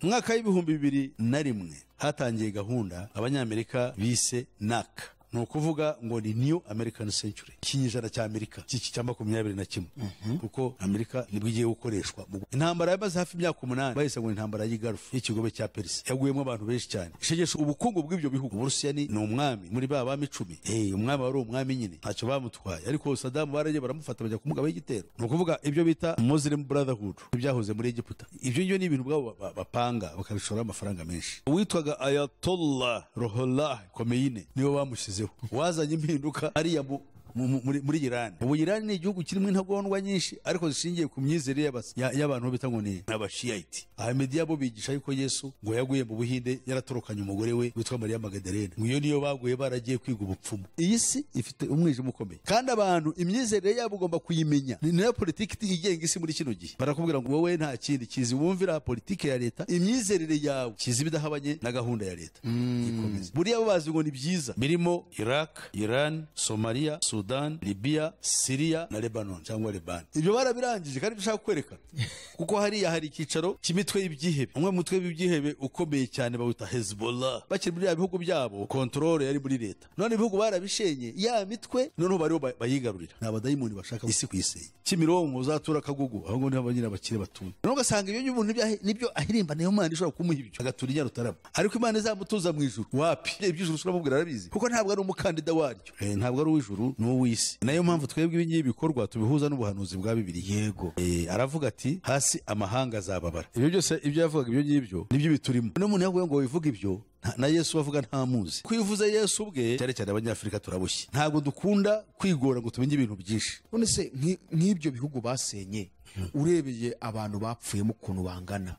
Mu mwaka w'2001 hatangiye gahunda Abanyamerika bise NAC, ni ukuvuga ngo ni New American Century, ikinyejana cya Amerika cy'iki cya 21, kuko Amerika nibwo igiye gukoreshwa. Intambara yamaze hafi imyaka 8, bahise ngo ni intambara y'i Gulf, y'ikigobe cya Perisi, yaguyemo abantu benshi cyane, ishegesha ubukungu bw'ibyo bihugu. Uburusiya ni umwami muri ba bami 10. Umwami wari umwami nyine, ntacyo bamutwaye, ariko Saddam baragiye baramufata, bajya kumugabaho igitero. Ni ukuvuga ibyo bita Muslim Brotherhood byahoze muri Egiputa. Ibyo ngibyo ni ibintu ubwabo bapanga, bakabishoramo amafaranga menshi. Uwitwaga Ayatollah Ruhollah Khomeini niwe bamushyizeho, wazanye impinduka ariya muri Iran. Ubu Iran ni igihugu kirimo intagondwa nyinshi, ariko zishingiye ku myizerere y'abantu bita ngo ni Abashiyite. Ahmadiyya bo bigisha yuko Yesu ngo yaguye mu Buhinde yaratorokanye umugore we witwa Mariya Magdalene, ngo iyo niyo baguye baragiye kwiga ubupfumu. Iyi si ifite umwijima ukomeye, kandi abantu imyizerere yabo ugomba kuyimenya. Ni nayo politiki igenga isi muri kino gihe. Barakubwira ngo wowe nta kindi kizi, wumvira politiki ya leta, imyizerere yawe kizi ibidahabanye na gahunda ya leta ikomeza. Buriya bo bazi ngo ni byiza. Birimo Iraq, Iran, Somalia, Sudan, Libya, Syria na Lebanon cyangwa Leban. Ibyo barabirangije. Kandi dushaka kwereka kuko hariya hari icyicaro cy'imitwe y'ibyihebe. Umwe mu mutwe w'ibyihebe ukomeye cyane bawita Hezbollah. Bakiri muri ya bihugu byabo, contrôle yari muri leta. None ibihugu barabishenye, ya mitwe noneho bariho bayigarurira. Ni abadayimoni bashaka isi kuyisenya. Kimironko uzatura Kagugu, aho ngo niho abanyine abakire batuye. Noneho ugasanga ibyo umuntu nibyo ahirimba, niyo Mana ishobora kumuha ibyo, agatura i Nyarutarama, ariko Imana izamutuza mu ijuru wapi? Iby'ijuru uramubwira arabizi, kuko ntabwo ari umukandida waryo. Ntabwo ari uw'ijuru, ni uw'isi. Nayo mpamvu twebwe ibi ngibi bikorwa tubihuza n'ubuhanuzi bwa Bibiliya. Aravuga ati hasi amahanga azababara. Ibyo byose ibyo yavugaga, ibyo ngibyo nibyo biturimo. N'umuntu yavuga ngo wivuga ibyo na Yesu bavuga ntamuzi. Ko iyo uvuze Yesu ubwe, cyane cyane Abanyafurika turabushye, ntabwo dukunda kwigora ngo tumenye ibintu byinshi. None se nk'ibyo bihugu basenye, urebeye abantu bapfuyemo ukuntu bangana,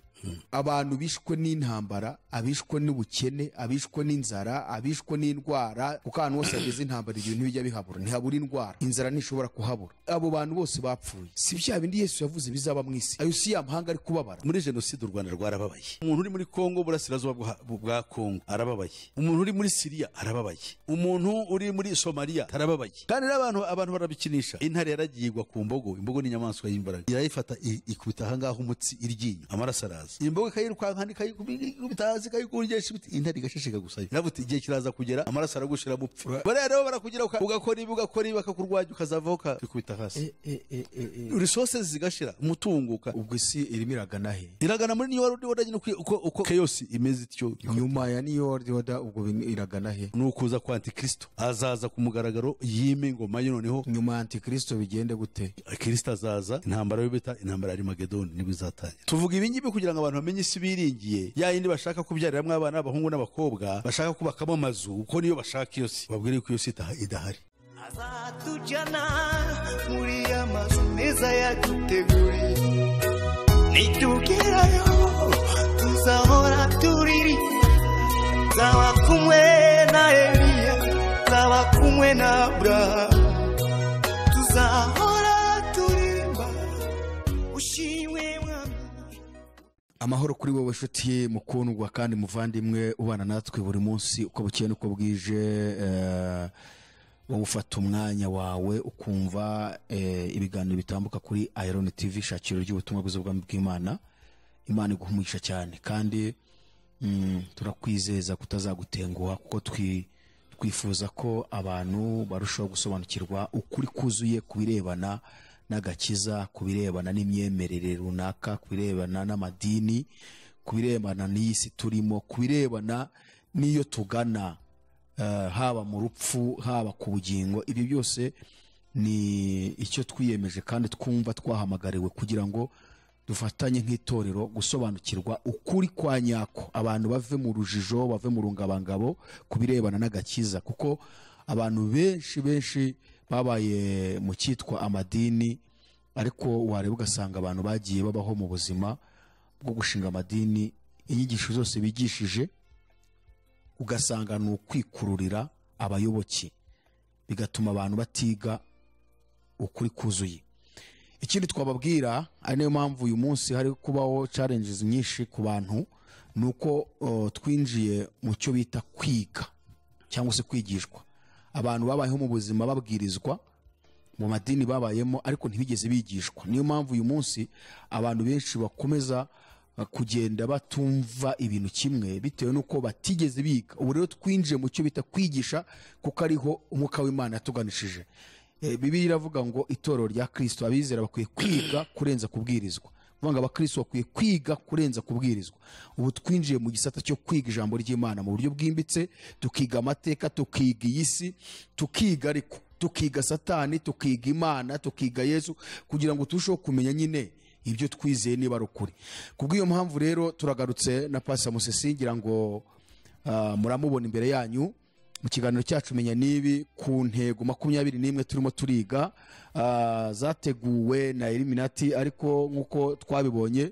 abantu bishwe n'intambara, abishwe n'ubukene, abishwe n'inzara, abishwe n'indwara, kuko ahantu hose hageze intambara ibintu bijya bihabura, ntihabura indwara, inzara ntishobora kuhabura. Abo bantu bose bapfuye, si bya bindi Yesu yavuze bizaba mu isi? Ayo si ya mahanga ari kubabara? Muri jenoside u Rwanda rwarababaye. Umuntu uri muri Kongo, burasirazuba bwa Kongo, arababaye. Umuntu uri muri Siriya arababaye. Umuntu uri muri Somaliya arababaye. Kandi n'abantu, abantu barabikinisha. Intare yaragiye igwa ku mbogo. Imbogo ni inyamaswa y'imbaraga. Irayifata, ikubita ahangaha umutsi, iryinyo, amaraso araza. Imbogo ikayirukankana, ikayikubita hasi, ikayikungesha ibiti, intare igashishika gusa. Iravuga iti igihe kiraza kugera, amaraso aragushira mupfa. Bariya rero barakugira ugakora ibi, ugakora ibi, bakakurwanya, ukazavaho ukikubita hasi, resources zigashira, umutungo Ubwo isi irimo iragana he? Iragana muri New World Order nyine, uko chaos imeze ityo. Nyuma ya New World Order ubwo iragana he? Ni ukuza kwa Antikristo, azaza ku mugaragaro yime ingoma ye noneho. Nyuma ya Antikristo bigende gute? Kristo azaza, intambara yo bita intambara ya Armagedoni nibwo izatangira. Tuvuga ibi ngibi kugira ngo abantu bamenye isi biringiye, ya yindi bashaka kubyariramwo abana b'abahungu n'abakobwa, bashaka kubakamo amazu, kuko niyo bashaka iyo si. Babwire ko iyo si idahari. Azatujyana muri ya mazu meza yaduteguriye, nitugerayo tuzahora turirimba. Nzaba kumwe na Eliya, nzaba kumwe na Aburahamu, tuzahora turirimba ushimwe Mwami. Amahoro kuri wowe nshuti mukundwa kandi muvandimwe ubana natwe buri munsi uko bukeye n'uko bwije, wowe ufata umwanya wawe ukumva ibiganiro bitambuka kuri Iron TV, shakiro ry'ubutumwa bwiza bw'ubwami bw'Imana. Imana iguha umugisha cyane, kandi turakwizeza kutazagutenguha, kuko twifuza ko abantu barushaho gusobanukirwa ukuri kuzuye ku birebana n'agakiza, ku birebana n'imyemerere runaka, ku birebana n'amadini, ku birebana n'iyi si turimo, ku birebana n'iyo tugana, haba mu rupfu, haba ku bugingo. Ibyo byose ni icyo twiyemeje kandi twumva twahamagariwe kugira ngo dufatanye nk'itorero gusobanukirwa ukuri kwa nyako, abantu bave mu rujijo, bave mu rungabangabo ku birebana n'agakiza, kuko abantu benshi benshi babaye mu cyitwa amadini, ariko wareba ugasanga abantu bagiye babaho mu buzima bwo gushinga amadini, inyigisho zose bigishije ugasanga ni ukwikururira abayoboke, bigatuma abantu batiga ukuri kuzuye. Ikindi twababwira, ari nayo mpamvu uyu munsi hari kubaho challenges nyinshi ku bantu, ni uko twinjiye mu cyo bita kwiga cyangwa se kwigishwa. Abantu babayeho mu buzima babwirizwa mu madini babayemo, ariko ntibigeze bigishwa. Niyo mpamvu uyu munsi abantu benshi bakomeza kugenda batumva ibintu kimwe bitewe n'uko batigeze biga. Ubu rero twinjiye mu cyo bita kwigisha, kuko ariho umwuka w'Imana yatuganishije. Bibiliya iravuga ngo itorero rya Kristo, abizera bakwiye kwiga kurenza kubwirizwa. Kuvuga ngo abakristo bakwiye kwiga kurenza kubwirizwa. Ubu twinjiye mu gisata cyo kwiga ijambo ry'Imana mu buryo bwimbitse, tukiga amateka, tukiga iyi si, tukiga ariko tukiga Satani, tukiga Imana, tukiga Yesu, kugira ngo turusheho kumenya nyine ibyo twizeye niba ari ukuri. Kubw'iyo mpamvu rero turagarutse na Pastor Musisi, ngira ngo muramubona imbere yanyu mu kiganiro cyacu Menya Nibi, ku ntego 21 turimo turiga, zateguwe na Illuminati, ariko nk'uko twabibonye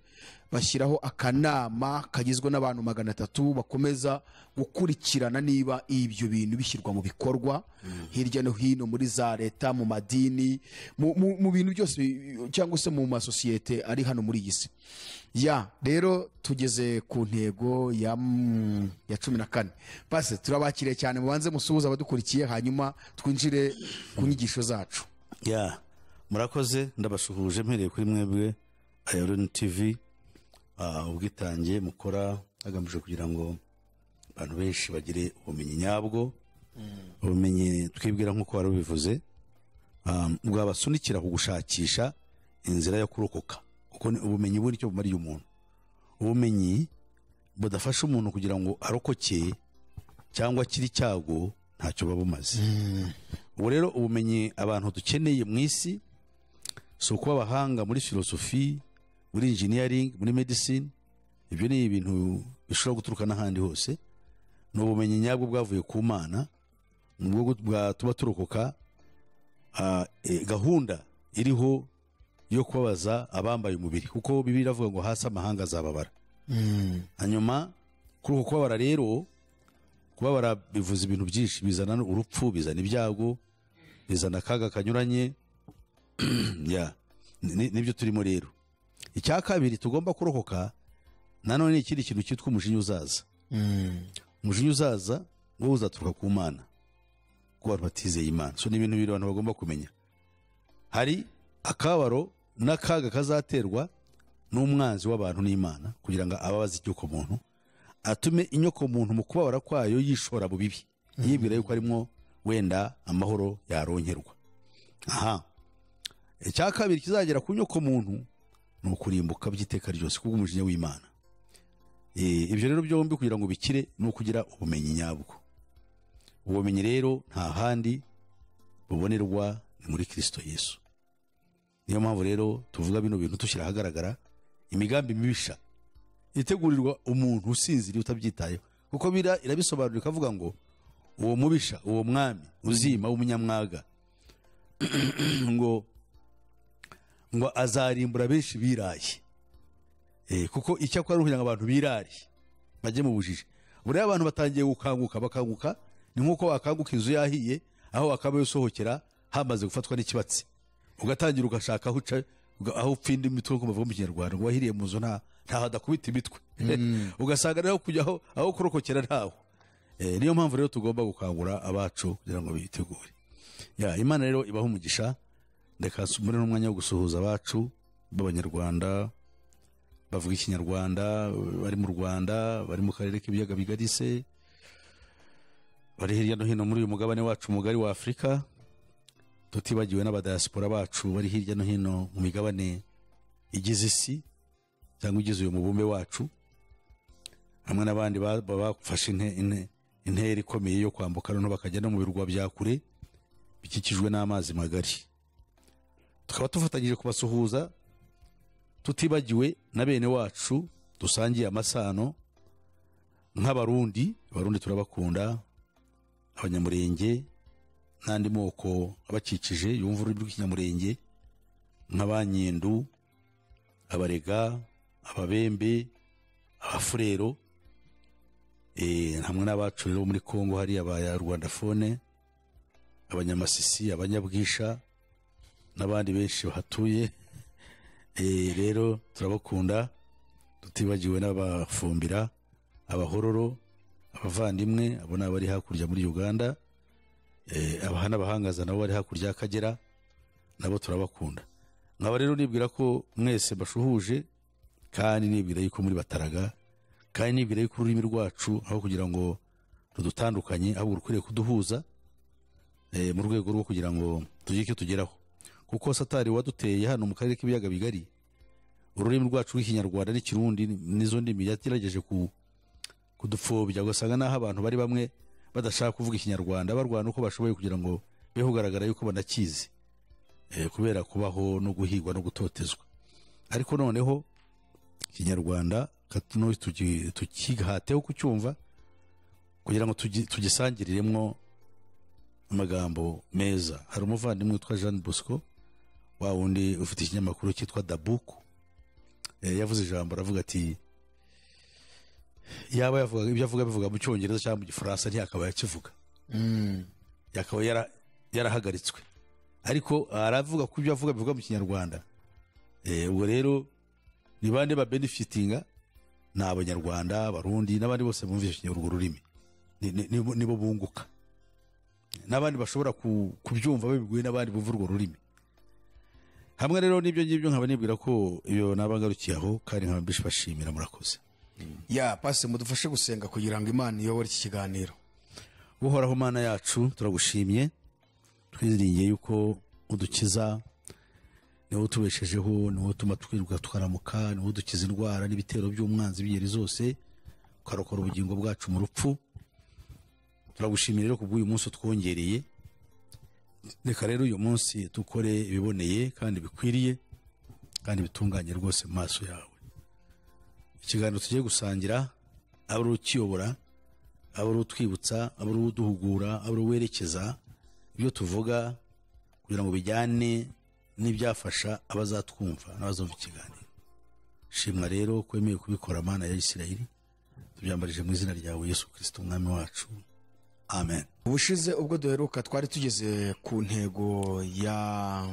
bashyiraho akanama kagizwe n'abantu 300 bakomeza gukurikirana niba ibyo bintu bishyirwa mu bikorwa hirya no hino muri za leta, mu madini, mu bintu byose, cyangwa se mu masosiyete ari hano muri iyi si. Ya rero tugeze ku ntego ya 14. Pase turabakiriye cyane, mubanze musuhuza abadukurikiye hanyuma twinjire ku nyigisho zacu. Ya murakoze, ndabasuhuje mpereye kuri mwebwe Ayoroni TV, ubwitange mukora hagamijwe kugira ngo abantu benshi bagire ubumenyi nyabwo, ubumenyi twibwira nk'uko wari ubivuze, bwabasunikira ku gushakisha inzira yo kurokoka, kuko ubumenyi buri cyo bumariye umuntu. Ubumenyi budafasha umuntu kugira ngo arokoke cyangwa akire icyago ntacyo buba bumaze. Ubu rero ubumenyi abantu dukeneye mu isi si ukuba abahanga muri filosofi, muri engineering, muri medicine, ibyo ni ibintu bishobora guturuka n'ahandi hose. Ni ubumenyi nyabwo bwavuye ku Mana, nubwo bwatuma turokoka gahunda iriho yo kubabaza abambaye umubiri, kuko Bibiliya iravuga ngo hasi amahanga azababara. Hanyuma kuri uko kubabara rero, kubabara bivuze ibintu byinshi, bizana urupfu, bizana ibyago, bizana akaga kanyuranye. Ya nibyo turimo rero. Icya kabiri tugomba kurokoka nanone ni ikindi kintu cyitwa umujinya uzaza. Umujinya uzaza ngo uzaturuka ku Mana, ku bantu batizeye Imana. So ni ibintu bibiri abantu bagomba kumenya. Hari akabaro n'akaga kazaterwa n'umwanzi w'abantu n'Imana, kugira ngo ababaze inyoko muntu, atume inyoko muntu mu kubabara kwayo yishora mu bibi, yibwira yuko arimo wenda amahoro yaronkerwa. Aha icya kabiri kizagera ku nyoko muntu ni ukurimbuka by'iteka ryose kubwo umujinya w'Imana. Ibyo rero byombi kugira ngo bikire ni ukugira ubumenyi nyabwo. Ubumenyi rero nta handi bubonerwa, ni muri Kristo Yesu. Niyo mpamvu rero tuvuga bino bintu tushyira ahagaragara imigambi mibisha itegurirwa umuntu usinziriye utabyitayeho, kuko bira irabisobanura ikavuga ngo uwo mubisha, uwo mwami uzima w'umunyamwaga ngo azarimbura benshi biraye. Kuko icyo akora kugira ngo abantu birare bajye mu bujiji. Buriya abantu batangiye gukanguka, bakanguka ni nkuko wakanguka inzu yahiye, aho wakaba usohokera hamaze gufatwa n'ikibatsi, ugatangira ugashaka aho uca, aho upfinda imitwe, nkuko bavuga mu Kinyarwanda ngo wahiriye mu nzu ntaho adakubita imitwe. Ugasanga rero kujya aho kurokokera ntaho. Niyo mpamvu rero tugomba gukangura abacu kugira ngo bitegure. Ya Imana rero ibaha umugisha. Ndeka muri n'umwanya wo gusuhuza abacu b'Abanyarwanda bavuga Ikinyarwanda, bari mu Rwanda, bari mu karere k'ibiyaga bigari se, bari hirya no hino muri uyu mugabane wacu mugari wa Afurika, tutibagiwe n'abadiaspora bacu bari hirya no hino mu migabane igize isi cyangwa igize uyu mubumbe wacu, hamwe n'abandi bafashe intera ikomeye yo kwambuka no bakajya no mu birwa bya kure bikikijwe n'amazi magari. Tukaba tufatanyije kubasuhuza, tutibagiwe na bene wacu dusangiye amasano nk'Abarundi. Abarundi turabakunda, Abanyamurenge n'andi moko abakikije yumva ururimi rw'Ikinyamurenge, nk'Abanyindu, Abarega, Ababembe, Abafurero, hamwe n'abacu rero muri Kongo hari aba Rwandafone, Abanyamasisi, Abanyabwisha n'abandi benshi bahatuye. Rero turabakunda, tutibagiwe n'abafumbira, abahororo, abavandimwe abo n'abari hakurya muri Uganda, abahana abahangaza nabo bari hakurya y'Akagera, nabo turabakunda. Nkaba rero nibwira ko mwese bashuhuje Kandi nibwira yuko muri Bataraga, kandi nibwira yuko ururimi rwacu aho kugira ngo rudutandukanye ahubwo rukwiriye kuduhuza mu rwego rwo kugira ngo tugire icyo tugeraho. Kuko Satani waduteye hano mu karere k'ibiyaga bigari, ururimi rwacu rw'Ikinyarwanda n'Ikirundi n'izo ndimi yagerageje kudupfobya, ugasanga n'aho abantu bari bamwe badashaka kuvuga Ikinyarwanda barwana uko bashoboye kugira ngo be kugaragara yuko banakizi, kubera kubaho no guhigwa no gutotezwa. Ariko noneho Ikinyarwanda tukigahateho kucyumva kugira ngo tugisangiriremo amagambo meza. Hari umuvandimwe witwa Jean Bosco, wa wundi ufite ikinyamakuru cyitwa Dabuku, yavuze ijambo aravuga ati yaba yavuga ibyo avuga bivuga mu Cyongereza cyangwa mu Gifaransa ntiyakaba yakivuga, yakaba yarahagaritswe. Ariko aravuga ko ibyo avuga bivuga mu Kinyarwanda. Ubwo rero ni bande ba benefitinga? Ni Abanyarwanda, Abarundi n'abandi bose bumvise urwo rurimi, nibo bunguka, n'abandi bashobora kubyumva babibwiwe n'abandi bumva urwo rurimi. Hamwe rero n'ibyo ngibyo nkaba nibwira ko iyo nabangarukiye aho, kandi nkaba mbishimira. Murakoze. Ya pasi, mudufashe gusenga kugira ngo Imana iyobore iki kiganiro. Uhoraho Mana yacu, turagushimye, twiringiye yuko udukiza, niwo utubeshejeho, niwo utuma twiruka tukaramuka, niwo udukiza indwara n'ibitero by'umwanzi b'ingeri zose, ukarokora ubugingo bwacu mu rupfu. Turagushimira rero kubw'uyu munsi utwongereye. Reka rero uyu munsi dukore ibiboneye kandi bikwiriye kandi bitunganye rwose mu maso yawe. Ikiganiro tugiye gusangira, abe ari ukiyobora, abe ari utwibutsa, abe ari uduhugura, abe ari uwerekeza ibyo tuvuga kugira ngo bijyane n'ibyafasha abazatwumva n'abazumva ikiganiro. Shimwa rero ko wemeye kubikora, Mana ya Isirayeli. Tubyambarije mu izina ryawe Yesu Kristo umwami wacu, amen. Ubushize ubwo duheruka twari tugeze ku ntego ya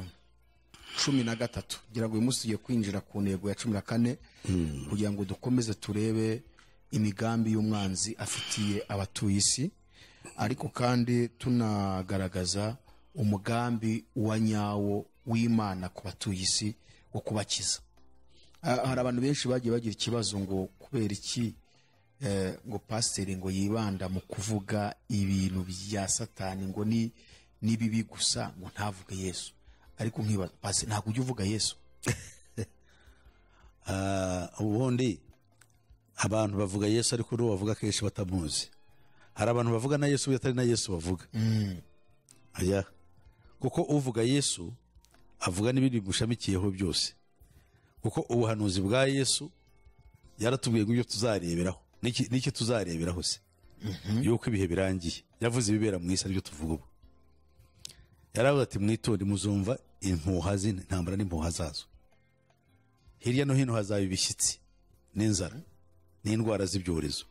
13, kugira ngo uyu munsi tugiye kwinjira ku ntego ya 14, kugira ngo dukomeze turebe imigambi y'umwanzi afitiye abatuye isi, ariko kandi tunagaragaza umugambi wa nyawo w'Imana ku batuye isi wo kubakiza. Hari abantu benshi bagiye bagira ikibazo ngo kubera iki ngo pasiteri ngo yibanda mu kuvuga ibintu bya Satani ngo ni bibi gusa, ngo ntavuge Yesu. Ariko nkibaza, pasiteri ntabwo ujya uvuga Yesu? Ubundi abantu bavuga Yesu, ariko n'uwo bavuga kenshi batamuzi. Hari abantu bavuga na Yesu atari na Yesu bavuga. Aya, kuko uvuga Yesu avuga n'ibindi bimushamikiyeho byose. Kuko ubuhanuzi bwa Yesu yaratubwiye ngo ibyo tuzareberaho, n'iki tuzareberaho se yuko ibihe birangiye. Yavuze ibibera mu isi aribyo tuvuga ubu. Yaravuze ati mwitonde muzumva impuha z'intambara n'impuha zazo. Hirya no hino hazaba ibishyitsi n'inzara n'indwara z'ibyorezo.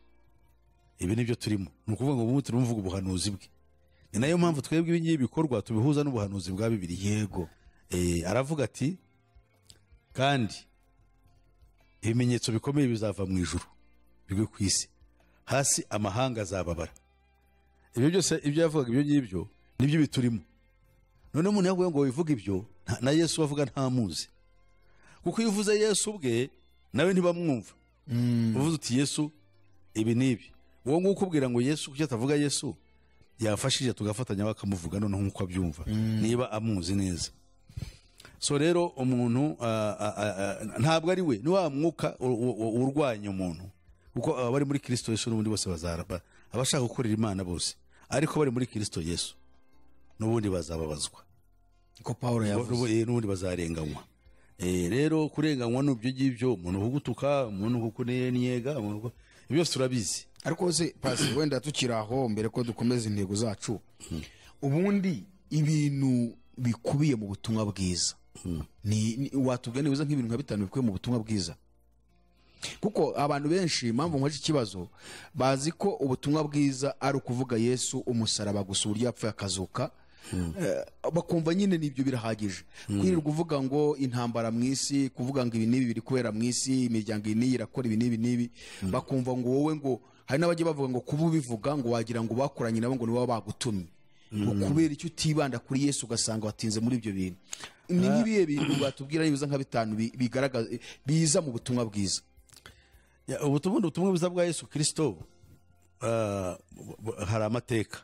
Ibi nibyo turimo. Ni ukuvuga ngo ubu turumvuga ubuhanuzi bwe. Ni nayo mpamvu twebwe ibi ngibi bikorwa tubihuza n'ubuhanuzi bwa Bibiliya. Yego. Aravuga ati kandi ibimenyetso bikomeye bizava mu ijuru bigwe ku isi, hasi amahanga azababara. Ibyo byose ibyo yavugaga ibyo ngibyo nibyo biturimo. None umuntu yavuga ngo wivuga ibyo, na Yesu bavuga ntamuzi. Kuko iyo uvuze Yesu ubwe nawe ntibamwumva. Uvuze uti Yesu ibi nibi, uwo nguko ubwira ngo Yesu kuki atavuga Yesu, yafashije tugafatanya bakamuvuga noneho nkuko abyumva, niba amuzi neza. So rero umuntu ntabwo ari we, ni wa mwuka urwanya umuntu. Kuko abari muri Kristo Yesu n'ubundi bose bazaraba, abashaka gukorera Imana bose, ariko bari muri Kristo Yesu n'ubundi bazababazwa. Ko Paulo yavuze, n'ubundi bazarenganywa. Rero kurenganywa n'ibyo ngibyo, umuntu ugutuka, umuntu kukunnyega, ibyo byose turabizi. Ariko se pasi wenda tukiraho mbere ko dukomeza intego zacu, ubundi ibintu bikubiye mu butumwa bwiza ni watubwira niba nk'ibintu nka 5 bikubiye mu butumwa bwiza? Kuko abantu benshi impamvu nkoje ikibazo bazi ko ubutumwa bwiza ari ukuvuga Yesu umusaraba gusa, uburyo yapfuye akazuka, bakumva nyine nibyo birahagije. Kwirirwa uvuga ngo intambara mu isi, kuvuga ngo ibi n'ibi biri kubera mu isi, imiryango iyi n'iyi irakora ibi n'ibi n'ibi, bakumva ngo wowe ngo hari n'abajya bavuga ngo kuba ubivuga ngo wagira ngo bakoranye nabo ngo nibo bagutumye, ngo kubera icyo utibanda kuri Yesu ugasanga watinze muri ibyo bintu. Ni nk'ibihe bintu batubwira nibuza nka bitanu bigaragaza biza mu butumwa bwiza? Ya, ubutumwa bwiza bwa Yesu Kristo, hari amateka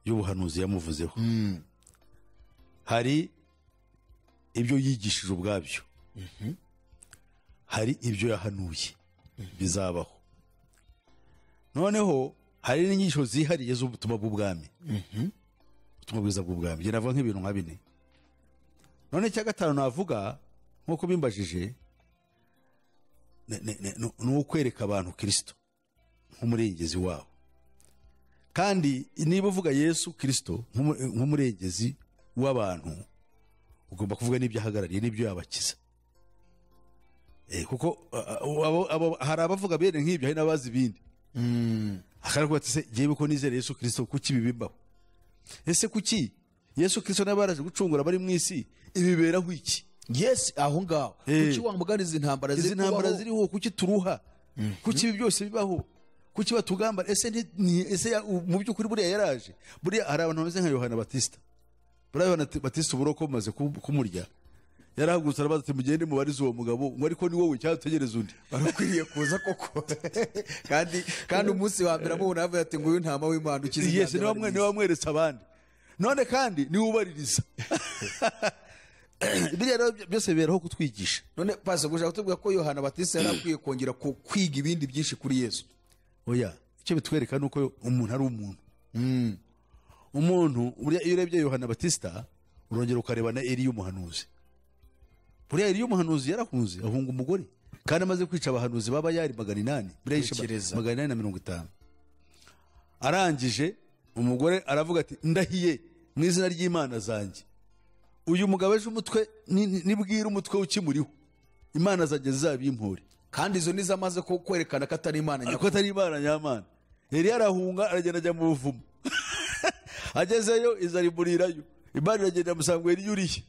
y'ubuhanuzi yamuvuzeho, hari ibyo yigishije ubwabyo, hari ibyo yahanuye bizabaho, noneho hari n'inyigisho zihariye z'ubutumwa bw'ubwami, ubutumwa bwiza bw'ubwami. Njye navuga nk'ibintu nka bine. None icya gatanu navuga, nk'uko bimbajije, ni ukwereka abantu Kristo nk'umurengezi wabo. Kandi niba uvuga Yesu Kristo nk'umurengezi w'abantu, ugomba kuvuga n'ibyo ahagarariye n'ibyo yabakiza. Kuko hari abavuga bene nk'ibyo, hari n'abazi ibindi. Akaravuga ati se jyewe ko nizere Yesu Kristo, kuki ibi bimbaho? Ese kuki Yesu Kristo n'abaraje gucungura bari mu isi ibiberaho iki? Yes, aho ngaho. Kuki wa mugani izi ntambara ziri, izi ntambara ziriho, kuki turuha? Kuki ibi byose bibaho? Kuki batugamba? Ese ese mu by'ukuri buriya yaraje? Buriya hari abantu bameze nka Yohana Batista. Buriya Yohana Batista uburoko bumaze kumurya, yarahagurutse arabaza ati mugende mubarize uwo mugabo, ngo ariko ni wowe cyangwa utegereze undi? Barakwiriye kuza koko. Kandi umunsi wa mbere amubona avuga ati nguyu ntama w'Imana ukiza. Yes, niwe wamweretse abandi. None kandi niwe ubaririza. Biriya rero byose biberaho kutwigisha. None pastor, gushaka kutubwira ko Yohana Batista yari akwiye kongera kwiga ibindi byinshi kuri Yesu? Oya, icyo bitwereka nuko umuntu ari umuntu. Umuntu buriya iyo urebye Yohana Batista urongera ukareba na Eliya umuhanuzi. Buriya Eliya umuhanuzi yarahunze ahunga umugore, kandi amaze kwica abahanuzi baba yari 800, buriya yishe 850. Arangije umugore aravuga ati ndahiye mu izina ry'Imana zanjye, uyu mugabo ejo umutwe nibwira umutwe ukimuriho, Imana zanjye zizabimpore. Kandi izo nizo amaze ko kwerekana ko atari Imana nyakuri, ko atari Imana nyamana. Eliya arahunga aragenda ajya mu buvumo. Agezeyo izarimurirayo, Imana iragenda amusanga Eliya uriye.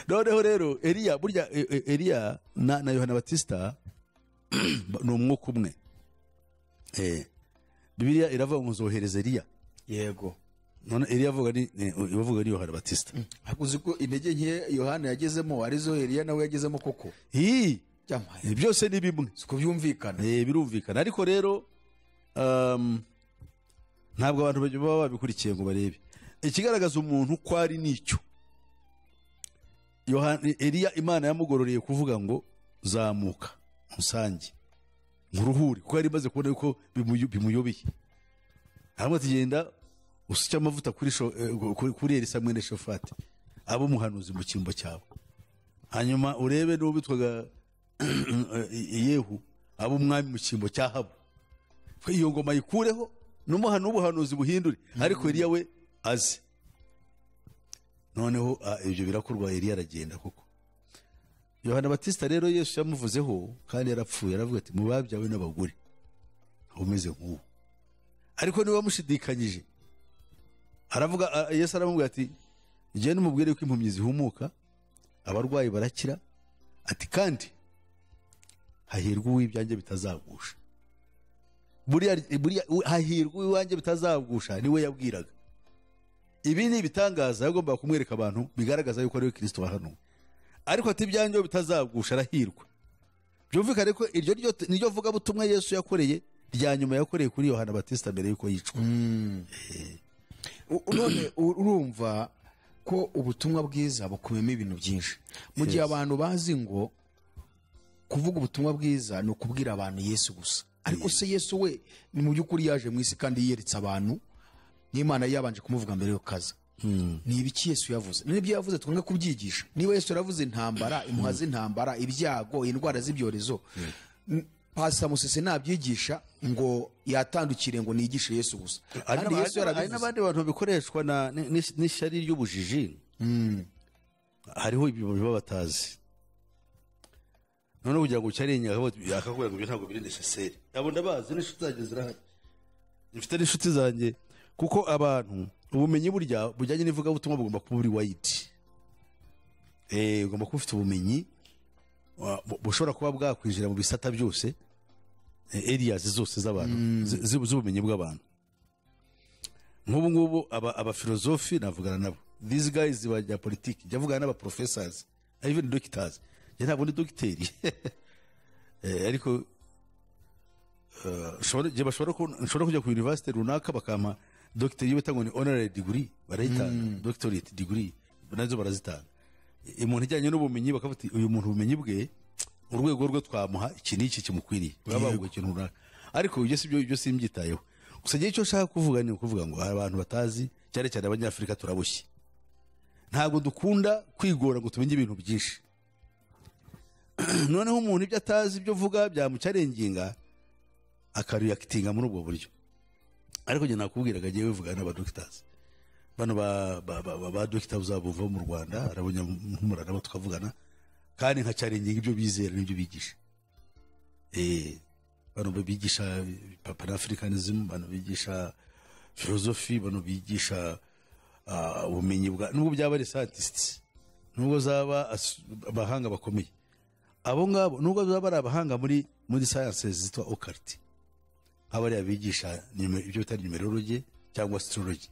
Noneho rero Eliya, burya Eliya na Yohana Batista ni umwuka umwe. Bibiliya iravuga ngo nzohereza Eliya. Yego. None Eliya avuga ni Yohana Batista. Uzi ko intege nke Yohana yagezemo arizo Eliya nawe yagezemo koko? Byose ni bimwe. Siko byumvikana. Birumvikana. Ariko rero ntabwo abantu baba babikurikiye ngo barebe. Ikigaragaza umuntu ko ari nicyo, Eliya Imana yamugororeye kuvuga ngo zamuka musange nkuruhure, kuko yari imaze kubona yuko bimuyobeye. Hanyuma tugenda usuke amavuta kuri Elisa mwene Shafati abo muhanuzi mu cyimbo cyawe, hanyuma urebe n'uwo bitwaga Yehu abo umwami mu cyimbo cya Ahabu, iyo ngoma yikureho n'ubuhanuzi buhindure, ariko Eliya we aze. Noneho ibyo birakorwa, Eliya aragenda koko. Yohana Batista rero Yesu yamuvuzeho kandi yarapfuye, aravuga ati mu babyawe n'abagore umeze nk'uwo. Ariko niba mushidikanyije, aravuga Yesu aramubwira ati genda umubwire ko impumyi zihumuka, abarwayi barakira, ati kandi hahirwa uw'ibyanjye bitazagusha. Buriya hahirwa uw'ibyanjye bitazagusha niwe yabwiraga. Ibi ni ibitangaza yagombaga kumwereka abantu bigaragaza yuko ari we Kristo wahanuwe. Ariko ati ibyanjye bitazagusha arahirwa. Byumvikane ko iryo niryo vuga butumwa Yesu yakoreye rya nyuma yakoreye kuri Yohana Batista mbere yuko yicwa. None urumva ko ubutumwa bwiza bukubiyemo ibintu byinshi. Mu gihe abantu bazi ngo kuvuga ubutumwa bwiza ni ukubwira abantu Yesu gusa, ariko se Yesu we ni mu by'ukuri yaje mu isi kandi yiyeretse abantu n'Imana yabanje kumuvuga mbere yo kaza. Ni ibiki Yesu yavuze? N'ibyo yavuze twanga kubyigisha. Niba Yesu yaravuze intambara, impuha z'intambara, ibyago, indwara z'ibyorezo, Pastor Musese nabyigisha ngo yatandukire ngo nigishe Yesu gusa. Kandi Yesu yarabivuze. Hari n'abandi bantu bikoreshwa na n'ishyari ry'ubujiji. Hariho ibintu baba batazi. None kugira ngo ucyarenye akakubwira ngo ibyo ntabwo biri necessaire. Abo ndabazi n'inshuti zanjye zirahari. Mfite n'inshuti zanjye, kuko abantu ubumenyi burya bujyanye n'ivugabutumwa bugomba kuba buri wide. Ugomba kuba ufite ubumenyi bushobora kuba bwakwinjira mu bisata byose, areas zose z'abantu, z'ubumenyi bw'abantu. Nk'ubu ngubu abafilozofi navugana nabo, these guys bajya politiki, njya mvugana n'aba professors, even doctors. Njye ntabwo ndi dogiteri. Ariko nshobora kujya ku university runaka bakampa dogiteri, iyo bita ngo ni honorary degree barayitanga, doctorate degree nazo barazitanga. Umuntu ijyanye n'ubumenyi bakavuga ati uyu muntu ubumenyi bwe, urwego rwe, twamuha iki n'iki kimukwiriye, baba bavuga ikintu runaka. Ariko ibyo si byo, ibyo simbyitayeho. Gusa njyewe icyo nshaka kuvuga ni ukuvuga ngo hari abantu batazi, cyane cyane Abanyafurika turaboshye, ntabwo dukunda kwigora ngo tumenye ibintu byinshi. Noneho umuntu ibyo atazi, ibyo uvuga byamuchallenginga, akareactinga muri ubwo buryo. Ariko njye nakubwiraga, agiye bivugana n'abadogitazi bano ba dogita uzabuva mu Rwanda, arabonye mpumura nabo tukavugana, kandi nkachallenginga ibyo bizera n'ibyo bigisha. Bano bigisha Panafricanism, bano bigisha philosophy, bano bigisha ubumenyi bwa, nubwo byaba ari scientists, nubwo zaba abahanga bakomeye abo ngabo, nubwo zaba ari abahanga muri sciences zitwa occult, nk'abariya bigisha ibyo bita numerology cyangwa astrology,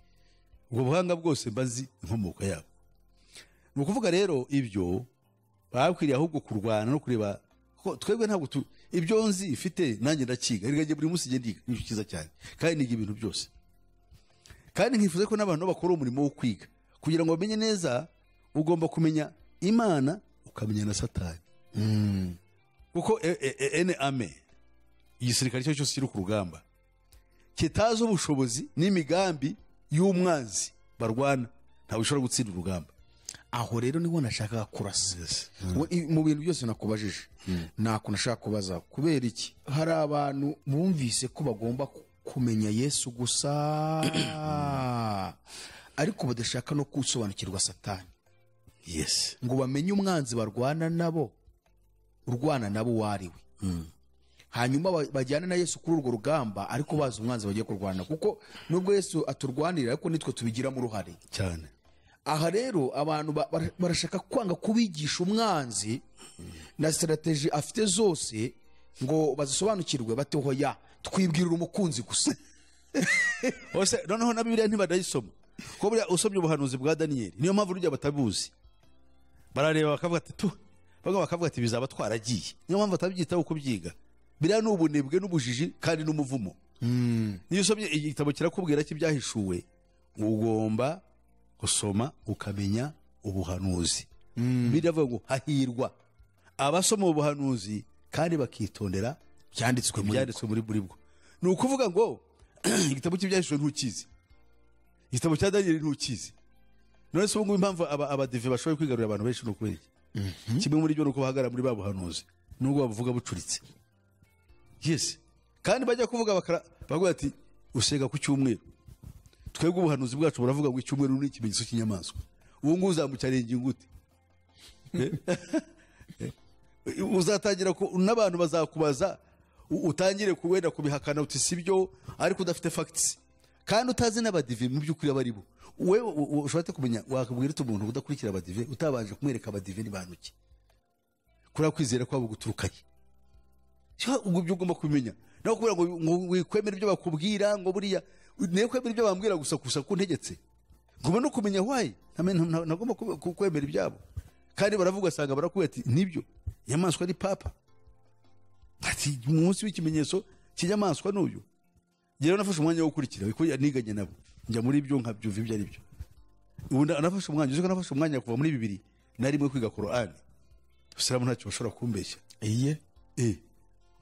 ubwo buhanga bwose mba nzi inkomoko yabo. Ni ukuvuga rero ibyo bakwiriye ahubwo kurwana no kureba ko twebwe ntabwo ibyo nzi ifite nanjye ndakiga. Erega njye buri munsi njye ndiga, nicyo cyiza cyane, kandi niga ibintu byose, kandi nkifuza ko n'abantu bakora umurimo wo kwiga kugira ngo bamenye neza. Ugomba kumenya Imana, ukamenya na Satani, kuko ene ame igisirikare cyo cyose kiri ku rugamba kitazi ubushobozi n'imigambi y'umwanzi barwana, ntabwo ushobora gutsinda urugamba. Aho rero niho nashakaga kurasa. Mu bintu byose nakubajije, ntako nashaka kubaza. Kubera iki hari abantu bumvise ko bagomba kumenya Yesu gusa, ariko badashaka no gusobanukirwa Satani, ngo bamenye umwanzi barwana nabo, urwana nabo uwo ari we, hanyuma bajyane na Yesu kuri urwo rugamba, ariko bazi umwanzi bagiye kurwana? Kuko nubwo Yesu aturwanirira, ariko nitwe tubigiramo uruhare. Cyane. Aha rero abantu barashaka kwanga kubigisha umwanzi na strategy afite zose ngo bazisobanukirwe, bati hoya, twibwirira umukunzi gusa. Hose noneho na Bibiliya ntibadayisoma, kuko buriya usomye ubuhanuzi bwa Daniyeli, niyo mpamvu rujya batabuzi, barareba bakavuga ati tu, bamwe bakavuga ati bizaba twaragiye. Niyo mpamvu batabyitaho kubyiga. Biriya ni ubunebwe n'ubujiji kandi n'umuvumo. Niyo usomye igitabo kirakubwira ko ibyahishuwe ugomba gusoma ukamenya ubuhanuzi. Biravuga ngo hahirwa abasoma ubuhanuzi kandi bakitondera byanditswe muri ibyanditswe muri bwo. Ni ukuvuga ngo igitabo cy'ibyahishuwe ntukizi, igitabo cya Daniyeli ntukizi. None se ubu ngubu impamvu abadive bashoboye kwigarurira abantu benshi ni ukubera iki? Kimwe muri byo ni uko bahagarara muri ba buhanuzi, nubwo babuvuga bucuritse. Yes, kandi bajya kuvuga bakavuga ati usega ku cyumweru, twebwe ubuhanuzi bwacu buravuga ngo icyumweru ni ikimenyetso cy'inyamaswa. Ubu ngubu uzamuchallenginga gute? Uzatangira n'abantu bazakubaza, utangire wenda kubihakana uti si byo, ariko udafite facts kandi utazi n'abadive mu by'ukuri abo ari bo. Wewe ushobora kumenya, wakubwira ute umuntu udakurikira abadive utabanje kumwereka abadive ni bantu ki, kuriya kwizera kwabo guturukaye? Ubwo ibyo ugomba kubimenya, naho kubera ngo wikwemera ibyo bakubwira, ngo buriya niyo kwemera ibyo bambwira gusa gusa ko ntegetse, ngomba no kumenya why ntagomba kwemera ibyabo. Kandi baravuga, asanga barakubwira ati nibyo, inyamaswa ari papa, ati umunsi w'ikimenyetso cy'inyamaswa n'uyu. Rero nafashe umwanya wo gukurikira kuko niganye nabo, njya muri byo nkabyumva ibyo ari byo. Ubu nafashe umwanya, uzi ko nafashe umwanya kuva muri 2001 kwiga Korani. Abisilamu ntacyo bashobora kumbeshya. Iye.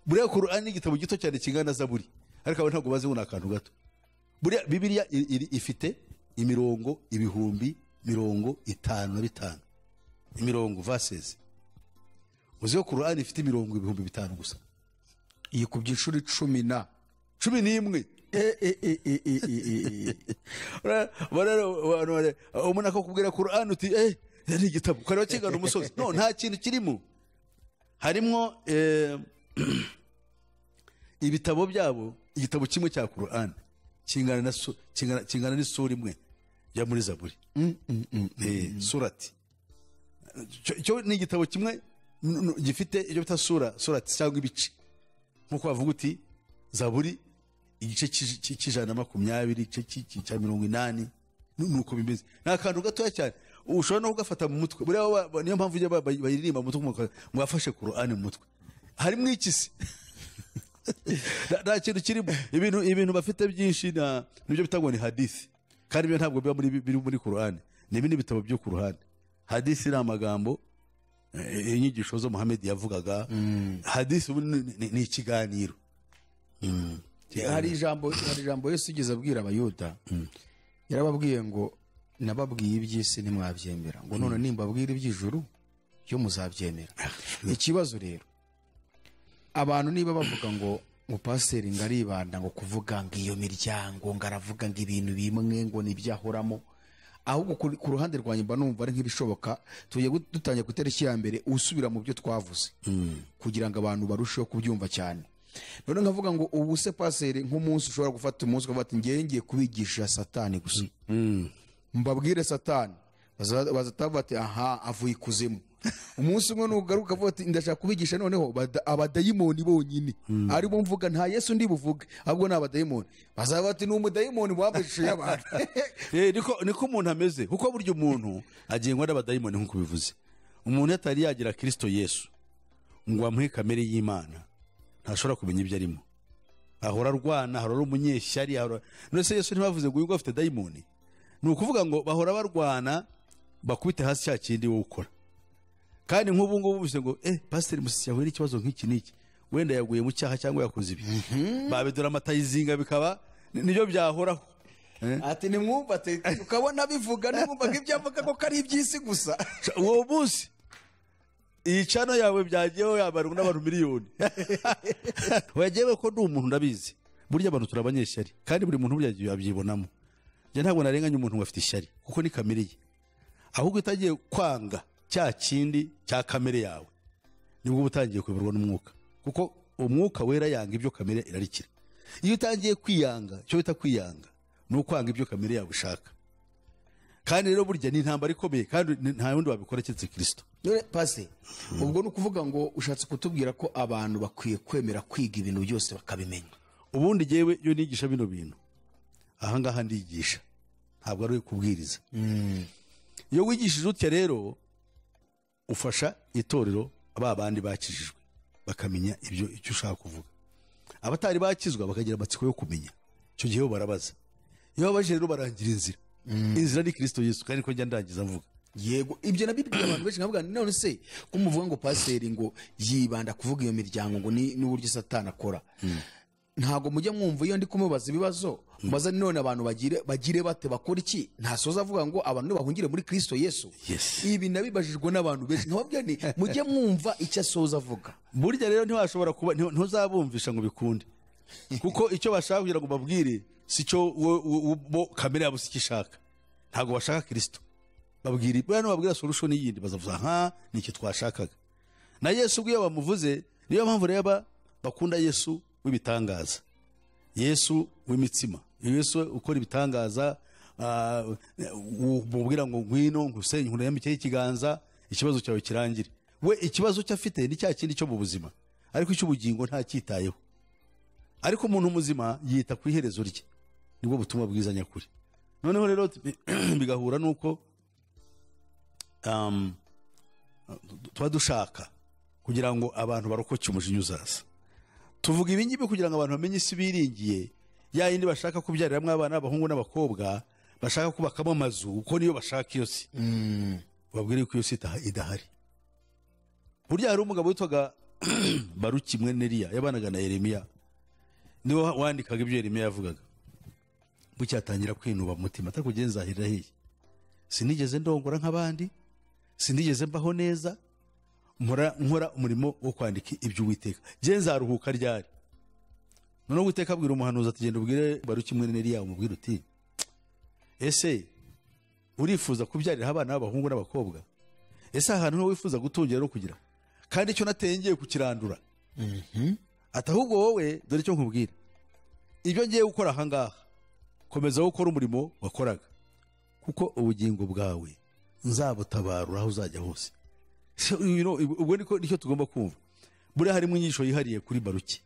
Buriya Korani ni igitabo gito cyane kingana na Zaburi, ariko abo ntabwo bazi ngo ni akantu gato. Buriya Bibiliya ifite imirongo 55000, imirongo, verses. Uzi ko Korani ifite imirongo 5000 gusa? Iyi ku by'inshuro icumi na 11. Umuntu akakubwira Korani uti ni igitabo ukareba kingana umusozi. No, nta kintu kirimo. Harimo ibitabo byabo, igitabo kimwe cya Korani kingana na kingana n'isura imwe ya muri Zaburi. Surati cyo ni igitabo kimwe gifite ibyo bita surati cyangwa ibice, nkuko bavuga uti Zaburi Igice cy'120, igice cya 80, nuko bimeze. Ni akantu gatoya cyane ushobora no kugafata mu mutwe. Buriya niyo mpamvu bayiririmba mu mutwe, ngo yafashe Korani mu mutwe. Harimo iki se? Nta kintu kirimo. Ibintu bafite byinshi nibyo bita ngo ni hadithi, kandi ibyo ntabwo biba biri muri Korani, ni ibindi bitabo byo ku ruhande. Hadithi ni amagambo, inyigisho zo Muhammad yavugaga. Hadithi ni ikiganiro. Hari ijambo Yesu yigeze abwira Abayuda, yarababwiye ngo nababwiye iby'isi ntimwabyemera, ngo none nimbabwira iby'ijuru byo muzabyemera. Ikibazo rero, abantu niba bavuga ngo pasiteri ngo aribanda ngo kuvuga ngo iyo miryango ngo aravuga ngo ibintu bimwe ngo nibyahoramo, ahubwo ku ruhande rwanjye mba numva ari nk'ibishoboka. Tugiye dutangiye ku itariki ya mbere usubira mu byo twavuze kugira ngo abantu barusheho kubyumva cyane. None nkavuga ngo ubu se pasiteri nk'umunsi ushobora gufata umunsi ukavuga ati ngiye ngiye kubigisha Satani gusa, mbabwire Satani, bazatavuga ati aha avuye ikuzimu. Umunsi umwe nugaruka avuga ati ndashaka kubigisha noneho abadayimoni bonyine, ari bo mvuga, nta Yesu ndi buvuge, ahubwo ni abadayimoni. Bazaba ati ni umudayimoni wabeshye abantu. Niko umuntu ameze, kuko buryo umuntu agengwa n'abadayimoni nkuko bivuze. Umuntu atari yagira Kristo Yesu ngo amuhe kamere y'Imana, ntashobora kumenya ibyo arimo. Ahora arwana, ahora umunyeshyari, ahora. None se Yesu ntibavuze ngo uyu afite dayimoni? Ni ukuvuga ngo bahora barwana bakubite hasi cya kindi wowe ukora. Kandi nk'ubu ngubu bivuze ngo pasiteri Musisi yahuye n'ikibazo nk'iki n'iki, wenda yaguye mu cyaha cyangwa yakoze ibi, babidora amatayizinga bikaba nibyo byahoraho. Ati nimwumva ati ukabona bivuga, nimwumva ko ibyo avuga ko ari iby'isi gusa. Uwo munsi iyi cano yawe byagiyeho yabarwa n'abantu miliyoni. Wagewe ko ndi umuntu ndabizi, burya abantu turi abanyeshyari, kandi buri muntu burya abyibonamo. Njye ntabwo narenganya umuntu ngo afite ishyari, kuko ni kamere ye. Ahubwo utagiye kwanga cya kindi cya kamere yawe, nibwo utangiye kuyoborwa n'umwuka, kuko umwuka wera yanga ibyo kamere irarikira. Iyo utangiye kwiyanga, icyo bita kwiyanga ni ukwanga ibyo kamere yawe ishaka. Kandi rero burya ni intambara ikomeye, kandi nta wundi wabikora keretse Kristo. None pasi, ubwo ni ukuvuga ngo ushatse kutubwira ko abantu bakwiye kwemera kwiga ibintu byose bakabimenya. Ubundi jewe iyo nigisha bino bintu ahangaha ndigisha, ntabwo ari kubwiriza. Iyo wigishije utya rero ufasha itorero ba bandi bakijijwe bakamenya ibyo icyo ushaka kuvuga. Abatari bakizwa bakagira amatsiko yo kumenya, icyo gihe barabaza. Iyo babaje rero barangira inzira. Inzira ni Kristo Yesu, kandi ko njya ndangiza mvuga. Yego, ibyo nabibwiye abantu benshi nkavuga none se ko muvuga ngo pasiteri ngo yibanda kuvuga iyo miryango ngo ni n'uburyo Satani akora, ntago mujya mwumva iyo ndi kumubaza ibibazo mbaza none abantu bagire bate bakora iki, ntasoza avuga ngo abantu bahungire muri Kristo Yesu. Ibi nabibajijwe n'abantu benshi nkababwira ni mujye mwumva icyo asoza avuga. Burya rero ntiwashobora kuba ntuzabumvisha ngo bikunde, kuko icyo bashaka kugira ngo babwire si cyo bo kamere yabo si ishaka. Ntago bashaka Kristo. Babwira buriya babwira solution yindi bazavuza nka nicyo twashakaga. Na Yesu ubwo bamuvuze, niyo mpamvu reba bakunda Yesu w'ibitangaza, Yesu w'imitsima, Yesu ukora ibitangaza, umubwira ngo ngwino ngusenye nkurambike ikiganza ikibazo cyawe kirangire. We ikibazo cyo afite ni cya kindi cyo mu buzima, ariko icy'ubugingo ntacyitayeho. Ariko umuntu muzima yita ku iherezo rye, nibwo butumwa bwiza nyakuri. Noneho rero bigahura nuko tuba dushaka kugira ngo abantu barokoke umujinya uzaza. Tuvuga ibi ngibi kugira ngo abantu bamenye isi biringiye, ya yindi bashaka kubyariramwo abana b'abahungu n'abakobwa, bashaka kubakamo amazu, kuko niyo bashaka iyo si. Babwire ko iyo si idahari. Burya hari umugabo witwaga Baruki mwene Neriya, yabanaga na Yeremiya, niwe wandikaga ibyo Yeremiya yavugaga. Bucyatangira kwinuba mu mutima, atakugenza ahirira hehe, sinigeze ndongora nk'abandi, sinigeze mbaho neza, nkora umurimo wo kwandika ibyo Uwiteka, je nzaruhuka ryari? None Uwiteka abwira umuhanuzi ati genda ubwire Baruki mwene Neriya, umubwire uti ese urifuza kubyarira abana b'abahungu n'abakobwa? Ese ahantu niho wifuza gutungira no kugira? Kandi icyo nateye ngiye kukirandura. Ati ahubwo wowe dore icyo nkubwira, ibyo ngiye gukora aha ngaha, komeza gukora umurimo wakoraga, kuko ubugingo bwawe nzabutabarura aho uzajya hose. Ubwo niko nicyo tugomba kumva. Buriya harimo inyigisho yihariye kuri Baruki,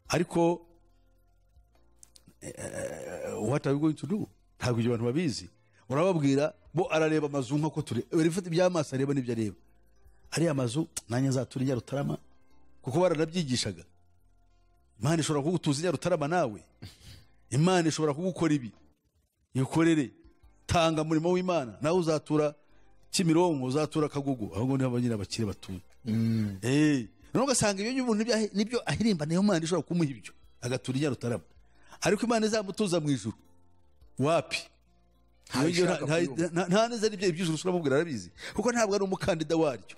ariko What are we going to do? Ntabwo ibyo bantu babizi. Urababwira bo arareba amazu nk'uko turi bifite iby'amaso, areba n'ibyo areba ariya mazu, nanjye nzatura i Nyarutarama, kuko baranabyigishaga. Imana ishobora kugutuza i Nyarutarama nawe, Imana ishobora kugukora ibi, ikorere, tanga umurimo w'Imana, nawe uzatura Kimironko, uzatura Kagugu, ahubwo niho nyine abakire batuye. Noneho ugasanga ibyo umuntu nibyo ahirimba, niyo Imana ishobora kumuha ibyo agatura i Nyarutarama, ariko Imana izamutuza mu ijuru wapi? Nta neza n'ibyo iby'ijuru uramubwira arabizi, kuko ntabwo ari umukandida waryo,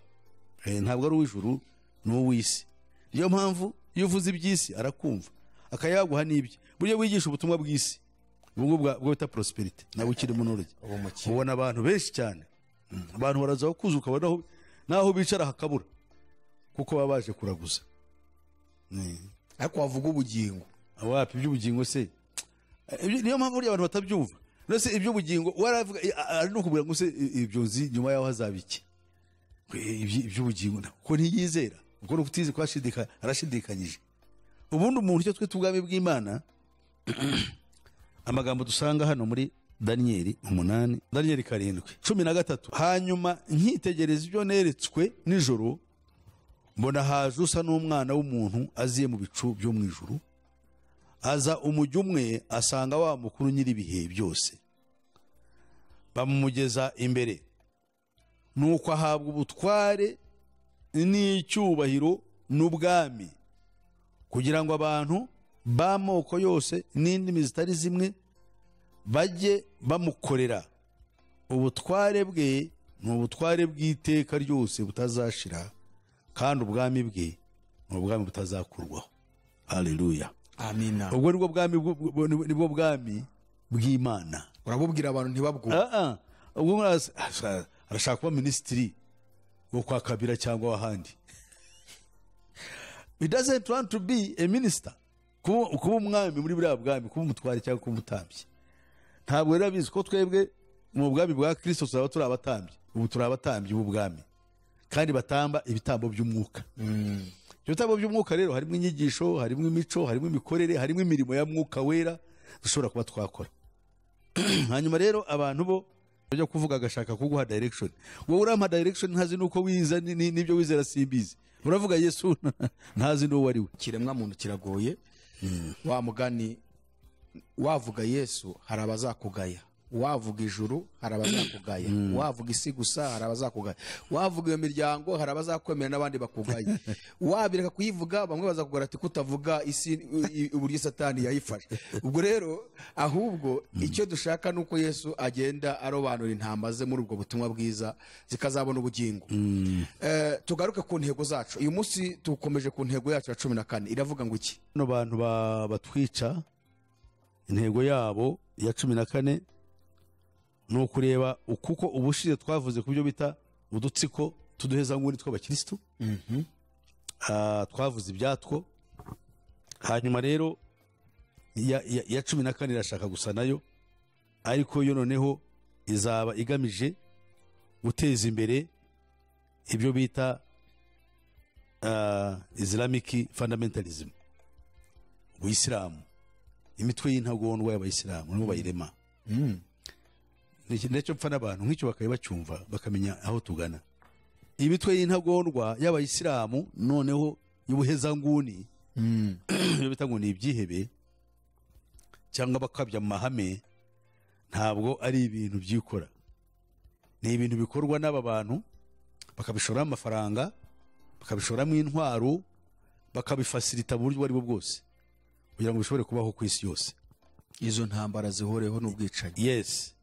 ntabwo ari uw'ijuru, ni uw'isi. Niyo mpamvu iyo uvuze iby'isi arakumva akayaguha n'ibye. Buryo wigisha ubutumwa bw'isi ubwo bwo bita prosperity, nawe ukiri mu ntoryi ubona abantu benshi cyane, abantu baraza kuzuka ukabona naho bicara hakabura, kuko baba baje kuraguza. Ariko wavuga ubugingo wapi? Iby'ubugingo se niyo mpamvu burya abantu batabyumva. Nose iby'ubugingo waravuga ari no kubwira ngo se ibyo nzi nyuma yaho hazaba iki? Iby'ubugingo ko ntiyizera, kuko n'ukutize kwashidika arashidikanyije. Ubundi umuntu icyo twita ubwami bw'Imana, amagambo dusanga hano muri Danieli 8, Danieli 7:13, hanyuma nkitegereza ibyo neretswe nijoro, mbona haje usa n'umwana w'umuntu aziye mu bicu byo mu ijuru, aza umujyi umwe asanga wa mukuru nyiri ibihe byose, bamumugeza imbere, nuko ahabwa ubutware n'icyubahiro n'ubwami, kugira ngo abantu b'amoko yose n'indimi zitari zimwe bajye bamukorera. Ubutware bwe ni ubutware bw'iteka ryose butazashira, kandi ubwami bwe ni ubwami butazakurwaho. Haleluya, amina. Ubwo nibwo bwami, nibwo bwami bw'Imana. Urabubwira abantu ntibabwumve. Ubwo arashaka kuba minisitiri wo kwa Kabila cyangwa wahandi. He doesn't want to be a minister. Kuba umwami muri buriya bwami, kuba umutware cyangwa kuba umutambyi. Ntabwo rero abizi ko twebwe mu bwami bwa Kristo tuzaba turi abatambyi. Ubu turi abatambyi b'ubwami, kandi batamba ibitambo by'umwuka. Ibitambo by'umwuka rero harimo inyigisho, harimo imico, harimo imikorere, harimo imirimo ya mwuka wera dushobora kuba twakora. Hanyuma rero abantu bo bajya kuvuga agashaka kuguha direction. Wowe urampa direction ntazi nuko wiza n'ibyo wizera simbizi. Uravuga Yesu ntazi n'uwo ari we. Kiremwa muntu kiragoye. Wa mugani wavuga Yesu hari abazakugaya, wavuga ijuru hari abazakugaya, wavuga isi gusa hari abazakugaya, wavuga iyo miryango hari abazakwemera n'abandi bakugaya, wabireka kuyivuga bamwe bazakugara ati kutavuga isi uburyo Satani yayifashe. Ubwo rero ahubwo icyo dushaka nuko Yesu agenda arobanura intama ze muri ubwo butumwa bwiza zikazabona ubugingo. Tugaruke ku ntego zacu uyu munsi, tukomeje ku ntego yacu ya 14 iravuga ngo iki? Bano bantu batwica intego yabo ya 14 ni ukureba kuko ubushize twavuze ku byo bita udutsiko tuduheza nguni tw'abakristo. Twavuze ibyatwo. Hanyuma rero ya 14 irashaka gusa nayo, ariko yo noneho izaba igamije guteza imbere ibyo bita Islamic fundamentalism, ubuyisilamu, imitwe y'intagondwa y'abayisilamu nibo bayirema. Nicyo mpfa n'abantu nk'icyo bakaye bacyumva bakamenya aho tugana. Imitwe y'intagondwa y'abayisilamu noneho y'ubuhezanguni, iyo bita ngo ni ibyihebe cyangwa bakabya mu mahame, ntabwo ari ibintu byikora, ni ibintu bikorwa n'aba bantu bakabishoramo amafaranga, bakabishoramo intwaro, bakabifasilita mu buryo ubwo aribwo bwose kugira ngo bishobore kubaho ku isi yose. Izo ntambara zihoreho n'ubwicanyi. Yes,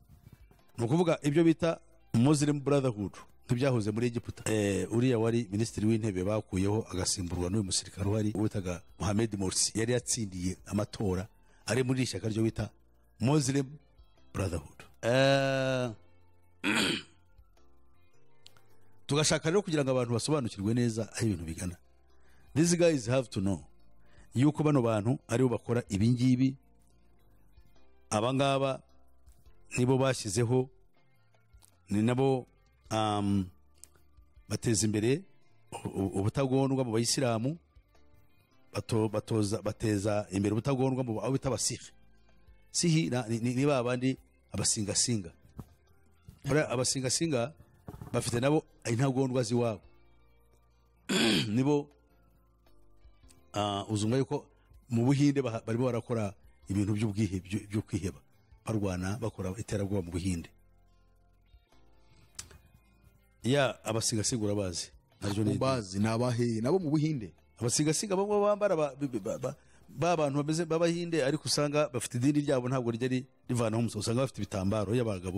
ni ukuvuga ibyo bita Muslim Brotherhood nk'ibyahoze muri Egiputa. Uriya wari minisitiri w'intebe bakuyeho agasimburwa n'uyu musirikare uhari witaga Mohamed Morsi, yari yatsindiye amatora ari muri ishyaka ryo bita Muslim Brotherhood. Tugashaka rero kugira ngo abantu basobanukirwe neza aho ibintu bigana. These guys have to know yuko bano bantu aribo bakora ibi ngibi, abangaba nibo bashyizeho, ni nabo bateza imbere ubutagondwa mu bayisilamu, bateza imbere ubutagondwa mu abo bita abasikhe. Sihi ni ba bandi abasingasinga. Buriya abasingasinga bafite nabo intagondwa z'iwabo. Nibo uzumva yuko mu Buhinde barimo barakora ibintu byo kwiheba, barwana bakora iterabwoba mu Buhinde. Ya abasingasinga urabazi? Ubazi ni abahe nabo mu Buhinde? Abasingasinga bamwe bambara ba bantu bameze b'Abahinde, ariko usanga bafite idini ryabo ntabwo rijya rivanaho umusatsi, usanga bafite ibitambaro y'abagabo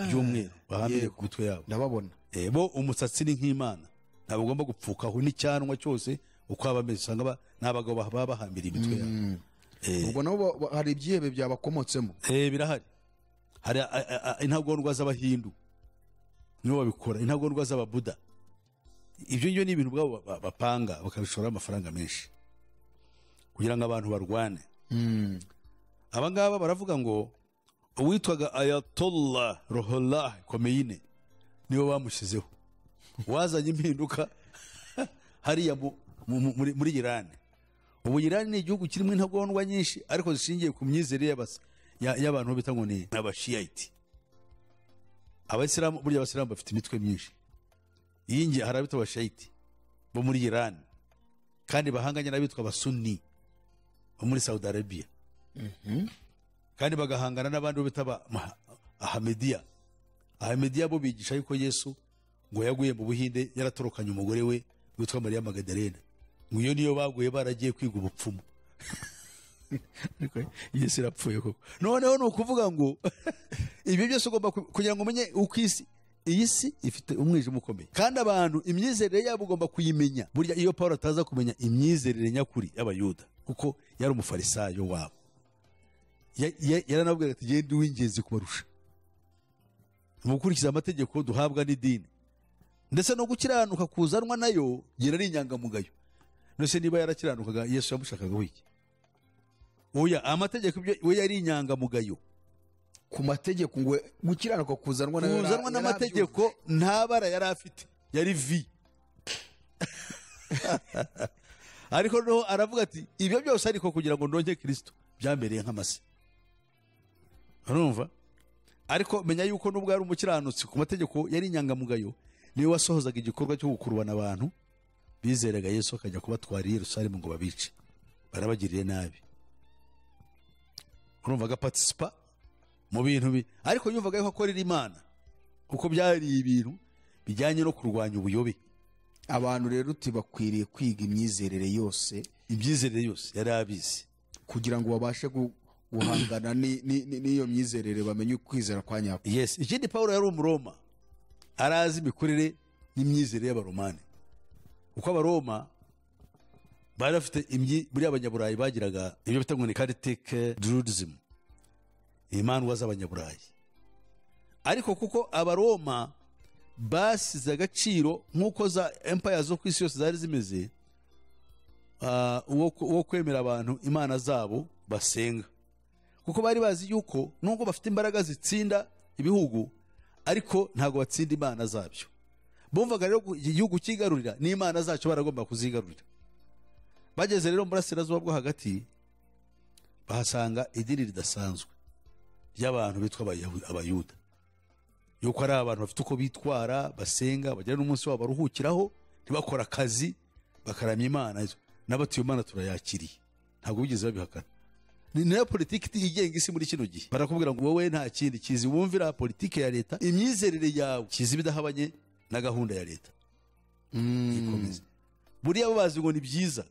by'umweru bahambiriye ku mitwe yabo. Ndababona. Bo umusatsi ni nk'Imana, ntabwo ugomba gupfukaho n'icyanwa cyose uko aba ameze, usanga n'abagabo baba bahambiriye imitwe yabo. Ubwo nabo hari ibyihebe byabakomotsemo. Birahari. Hari intagondwa z'Abahindu nibo babikora, intagondwa z'Ababuda. Ibyo ngibyo ni ibintu ubwabo bapanga bakabishora amafaranga menshi kugira ngo abantu barwane. Aba ngaba baravuga ngo uwitwaga Ayatollah Ruhollah Khomeini niwe bamushyizeho, wazanye impinduka hariya muri Iran. Ubu Iran ni igihugu kirimo intagondwa nyinshi, ariko zishingiye ku myizerere y'abantu bita ngo ni abashiyite. Abayisilamu, burya abasilamu bafite imitwe myinshi. Iyi hari abitwa abashiyite bo muri Iran, kandi bahanganye n'abitwa abasunni bo muri Saudi Arabia, kandi bagahangana n'abandi bo bita Ahmadiyya. Ahmadiyya bo bigisha yuko Yesu ngo yaguye mu Buhinde yaratorokanye umugore we witwa Mariya Magdalena, ngo iyo niyo baguye baragiye kwiga ubupfumu. Yesu yarapfuye koko. Noneho ni ukuvuga ngo ibyo byose ugomba kugira ngo umenye uko isi, iyi si ifite umwijima ukomeye, kandi abantu imyizerere yabo ugomba kuyimenya. Burya iyo Paulo ataza kumenya imyizerere nyakuri y'Abayuda, kuko yari umufarisayo wabo, yaranabwira ati genda uw'ingenzi kubarusha mu gukurikiza amategeko duhabwa n'idini, ndetse no gukiranuka kuzanwa nayo gira ari inyangamugayo. Nose niba yarakiranukaga Yesu yamushakagaho iki? Oya, amategeko we yari inyangamugayo ku mategeko, ngo gukiranuka kuzanwa nayo, kuzanwa n'amategeko nta bara yari afite, yari vi. Ariko no aravuga ati ibyo byose ariko kugira ngo ndonke Kristo byambereye nk'amase. Urumva? Ariko menya yuko nubwo yari umukiranutsi ku mategeko yari inyangamugayo, niwe wasohozaga igikorwa cyo gukurubana abantu bizeraga Yesu akajya kubatwara i Yerusalemu ngo babice, barabagiriye nabi. Urumva agaparticipa mu bintu ariko yumvaga yuko akorera Imana, kuko byari ibintu bijyanye no kurwanya ubuyobe. Abantu rero bakwiriye kwiga imyizerere yose, imyizerere yose yari abizi, kugira ngo babashe guhangana n'iyo myizerere, bamenye ukwizera kwa nyako. Yes, ikindi Paulo yari umuroma, arazi imikorere n'imyizerere y'Abaromani, kuko Abaroma bari bafite buriya Abanyaburayi bagiraga ibyo bita ngo ni Celtic Druidism, imandwa z'Abanyaburayi. Ariko kuko Abaroma basize agaciro nk'uko za empire zo ku isi yose zari zimeze, uwo kwemera abantu imana zabo basenga, kuko bari bazi yuko nubwo bafite imbaraga zitsinda ibihugu, ariko ntabwo batsinda imana zabyo. Bumvaga rero igihugu kigarurira n'imana zacyo baragomba kuzigarurira. Bageze rero mu burasirazuba bwo hagati, bahasanga idini ridasanzwe ry'abantu bitwa Abayuda, yuko ari abantu bafite uko bitwara, basenga, bagira n'umunsi wabo baruhukiraho, ntibakora akazi, bakaramya Imana. N'abatuye Imana turayakiriye, ntabwo bigeze babihakana. Ni nayo politiki igenga isi muri kino gihe. Barakubwira ngo wowe nta kindi kizi wumvira politiki ya leta, imyizerere yawe kizi ibidahabanye na gahunda ya leta. Ikomeze. Buriya bo bazi ngo ni byiza.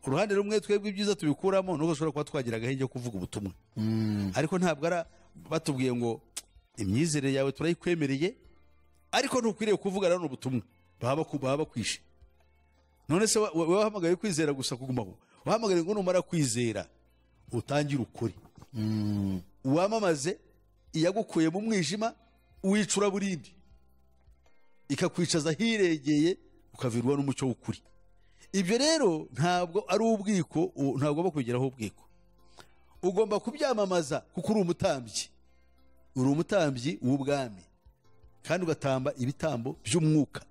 Uruhande rumwe twebwe ibyiza tubikuramo, nuko ushobora kuba twagira agahenge ko kuvuga ubutumwa. Ariko ntabwo ara batubwiye ngo imyizerere yawe turayikwemereye, ariko ntukwiriye kuvuga rero ubutumwa, baba bakwishe. None se wowe wahamagaye kwizera gusa kugumaho, wahamagaye ngo numara kwizera utangire ukuri, wamamaze iyagukuye mu mwijima wicura burindi, ikakwicaza hirengeye, ukavirwa n'umucyo w'ukuri. Ibyo rero ntabwo ari ubwiko, ntabwo bakugeraho ubwiko. Ugomba kubyamamaza kuko uri umutambyi, uri umutambyi w'ubwami, kandi ugatamba ibitambo by'umwuka.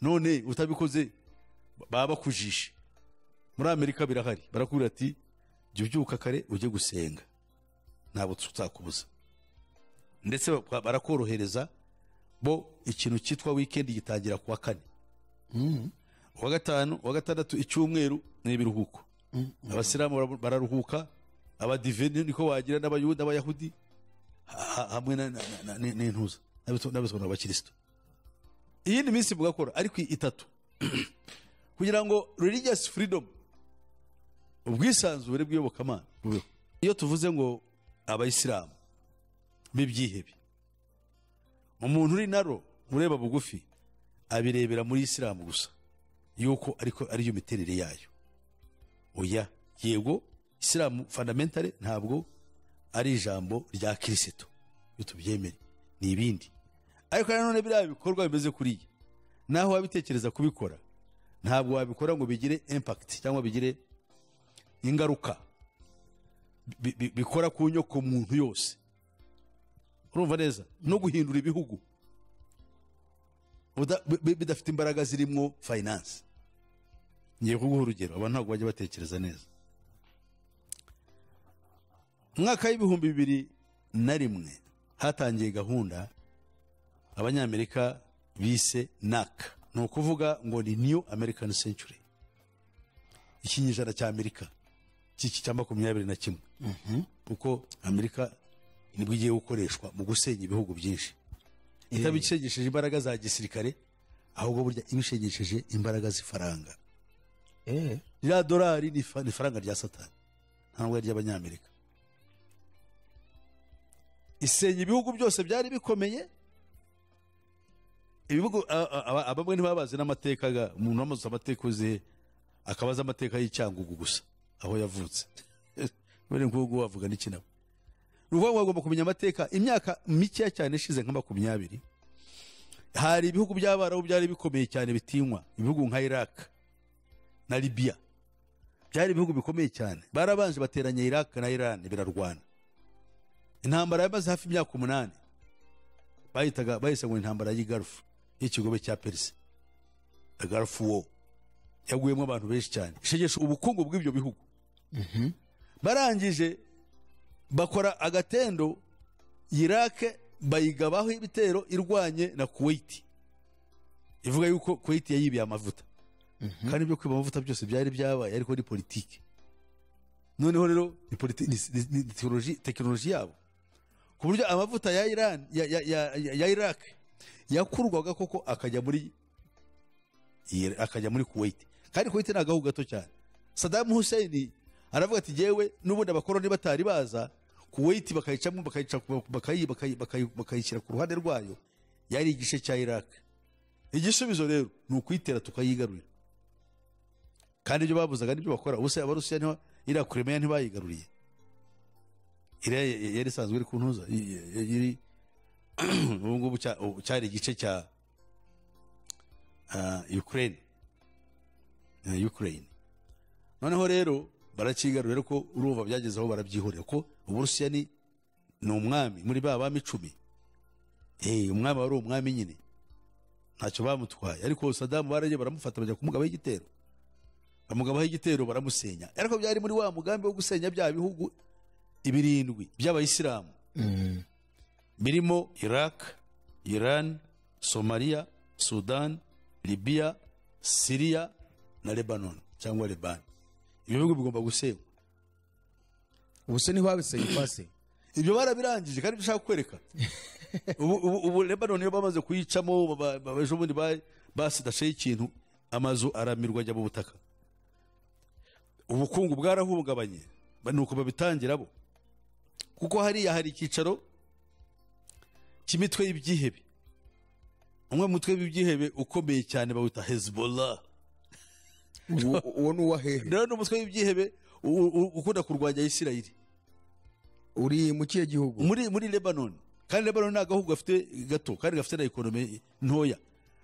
None utabikoze baba bakujishe. Muri Amerika birahari, barakubwira ati jya ubyuka kare ujye gusenga. Ntabwo tuzakubuza, ndetse barakorohereza. Bo ikintu cyitwa weekend gitangira kuwa kane, uwa gatanu, uwa gatandatu, icyumweru ni ibiruhuko. Abasilamu bararuhuka, abadive niko wagira, n'abayuda, abayahudi, hamwe n'intuza n'abitwa abakristo. Iyindi minsi mugakora, ariko itatu, kugira ngo religious freedom, ubwisanzure bw'iyobokamana, bubeho. Iyo tuvuze ngo abayisilamu b'ibyihebe, umuntu uri naro ureba bugufi abirebera muri isilamu gusa, yuko ariko ariyo miterere yayo. Oya, yego, isilamu fundamentally ntabwo ari ijambo rya kirisito, iyo tubyemere ni ibindi. Ariko nanone biriya bikorwa bimeze kuriya, naho wabitekereza kubikora, ntabwo wabikora ngo bigire impact cyangwa bigire ingaruka bikora ku nyoko muntu yose, urumva neza, no guhindura ibihugu bidafite imbaraga zirimo finance. Ngiye kuguha urugero, abantu ntabwo bajya batekereza neza. Mu mwaka w'2001 hatangiye gahunda abanyamerika bise NAC, ni ukuvuga ngo ni New American Century, ikinyejana cya Amerika cy'iki cya 21, kuko Amerika nibwo igiye gukoreshwa mu gusenya ibihugu byinshi, itabishegesheje imbaraga za gisirikare, ahubwo burya ibishegesheje imbaraga z'ifaranga. Ririya dolari ni ifaranga rya Satani, ntabwo ari iry'abanyamerika. Isenya ibihugu byose byari bikomeye. Ibihugu abamwe ntibabazi n'amateka ga umuntu wamaze amateka uzi, akabaza amateka y'Icyangugu gusa aho yavutse, bari nk'ubu wavuga n'iki nawe. Ni ukuvuga ngo bagomba kumenya amateka. Imyaka mikeya cyane ishize, nka 20, hari ibihugu by'Abarabu byari bikomeye cyane bitinywa, ibihugu nka Iraq na Libya byari ibihugu bikomeye cyane. Barabanje bateranya Iraq na Iran, birarwana, intambara yamaze hafi imyaka 8, bayitaga, bahise ngo intambara y'i Gulf, y'ikigobe cya Perse, the Gulf War, yaguyemo abantu benshi cyane, ishegesha ubukungu bw'ibyo bihugu. Barangije bakora agatendo, Iraq bayigabaho ibitero irwanye na Kuwait, ivuga yuko Kuwait yayibiye amavuta. Kandi ibyo kwiba amavuta byose byari byabaye, ariko ni politiki. Noneho rero ni ni tekinoloji yabo, ku buryo amavuta ya Iran, ya Iraq yakurwaga koko akajya muri Kuwait, kandi Kuwait ni agahugu gato cyane. Saddam Hussein aravuga ati: "Jewe n'ubundi abakoroni batari baza, Kuwait bakayicamo, bakayica, bakayishyira ku ruhande rwayo, yari igice cya Iraq. Igisubizo rero ni ukuyitera tukayigarurira." Kandi ibyo babuzaga nibyo bakora. Ubuse Abarusiya niho iriya Crimea ntibayigaruriye? Iriya yari isanzwe iri ku ntuza, iri ubu ngubu ubu cyari igice cya Ukraine. Ukraine noneho rero barakigarurira, ariko urumva byageze aho barabyihorera, ko Uburusiya ni umwami muri ba bami 10. Umwami wari umwami nyine, ntacyo bamutwaye. Ariko Saddam baragiye baramufata, bajya kumugabaho igitero, bamugabaho igitero, baramusenya. Ariko byari muri wa mugambi wo gusenya bya bihugu ibirindwi by'abayisilamu birimo Iraq, Iran, Somalia, Sudan, Libya, Syria na Lebanon cyangwa Leban. Ibyo bihugu bigomba gusenywa. Ubu se niho babisenye pasi? Ibyo barabirangije. Kandi ibyo ushaka kwereka, ubu Lebanon iyo bamaze kuyicamo, ejo bundi basidasheho ikintu, amazu aramirwa ajya mu butaka, ubukungu bwarahungabanye. Nuko babitangira bo, kuko hariya hari icyicaro cy'imitwe y'ibyihebe. Umwe mu mutwe w'ibyihebe ukomeye cyane bawita Hezbollah. Uwo ni uwa hehe? Rero ni umutwe w'ibyihebe ukunda kurwanya Isirayeli. Uri mu kihe gihugu? Muri Lebanon. Kandi Lebanon ni agahugu gafite gato kandi gafite na economy ntoya,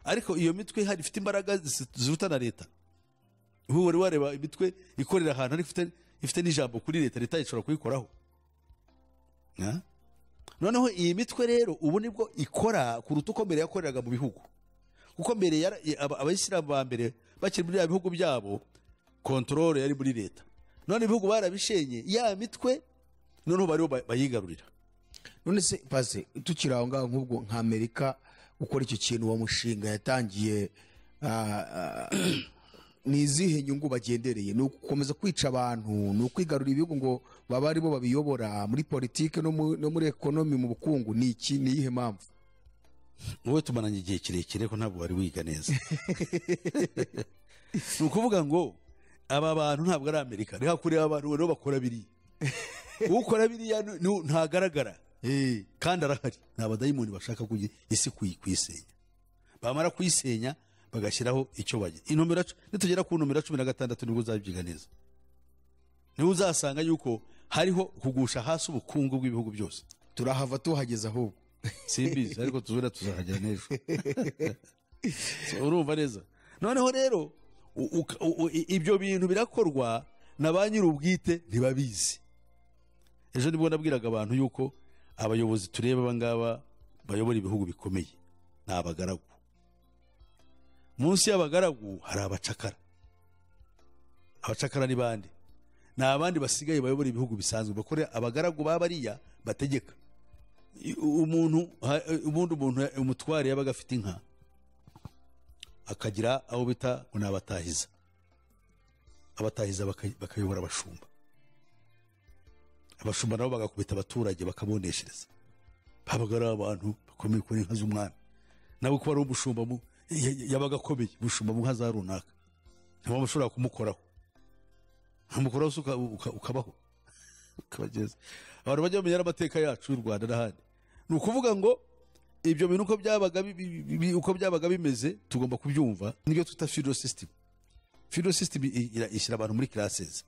ariko iyo mitwe ihari ifite imbaraga ziruta na leta. Ubu wari wareba imitwe ikorera ahantu ariko ifite n'ijambo kuri leta, leta ishobora kuyikoraho. Ha? Noneho iyi mitwe rero ubu nibwo ikora kuruta uko mbere yakoreraga mu bihugu, kuko mbere abayisilamu ba mbere bakiri muri bya bihugu byabo, contrôle yari muri leta. None ibihugu barabishenye, ya mitwe Noneho bariho bayigarurira. None se pase tukiri aho ngaho, nk'ubwo nka Amerika gukora icyo kintu, uwo mushinga yatangiye, ni izihe nyungu bagendereye? Ni ugukomeza kwica abantu? Ni ukwigarurira ibihugu ngo babe aribo babiyobora muri politike no muri economy, mu bukungu? Ni iki? Ni iyihe mpamvu? Wowe tumaranye igihe kirekire ko ntabwo wari wiga neza. Ni ukuvuga ngo aba bantu ntabwo ari Amerika. Reka kureba abantu rero bakora biriya. Ukora biriya ntagaragara kandi arahari. Ni abadayimoni bashaka kugira isi kuyisenya, bamara kuyisenya bagashyiraho icyo bagira intumira. Nitugera ku ntumira 16 nibwo uzabyiga neza, niho uzasanga yuko hariho kugusha hasi ubukungu bw'ibihugu byose. Turahava tuhageze ahubwo. Simbizi, ariko tuzura tuzahagera n'ejo. So, urumva neza. Noneho rero ibyo bintu birakorwa na ba nyir'ubwite ntibabizi. Ejo nibwo nabwiraga abantu yuko abayobozi tureba aba ngaba bayobora ibihugu bikomeye ni abagaragu. Munsi y'abagaragu hari abacakara. Abacakara ni bande? Ni abandi basigaye bayobora ibihugu bisanzwe, bakore abagaragu ba bariya bategeka. Umuntu ubundi umuntu umutware yabaga afite inka, akagira abo bita ngo ni abatahiza. Abatahiza bakayobora abashumba, abashumba nabo bagakubita abaturage bakaboneshereza. Babaga ari abantu bakomeye kuri inka z'umwami. Nawe kuba ari umushumba yabaga akomeye, umushumba mu nka za runaka ntiwaba ushobora kumukoraho. Ntamukoraho se ukabaho ukabageza. Abantu bajya bamenya n'amateka yacu y'u Rwanda n'ahandi. Ni ukuvuga ngo ibyo bintu uko byabaga bimeze tugomba kubyumva. Nibyo twita feudal system. Feudal system ishyira abantu muri classes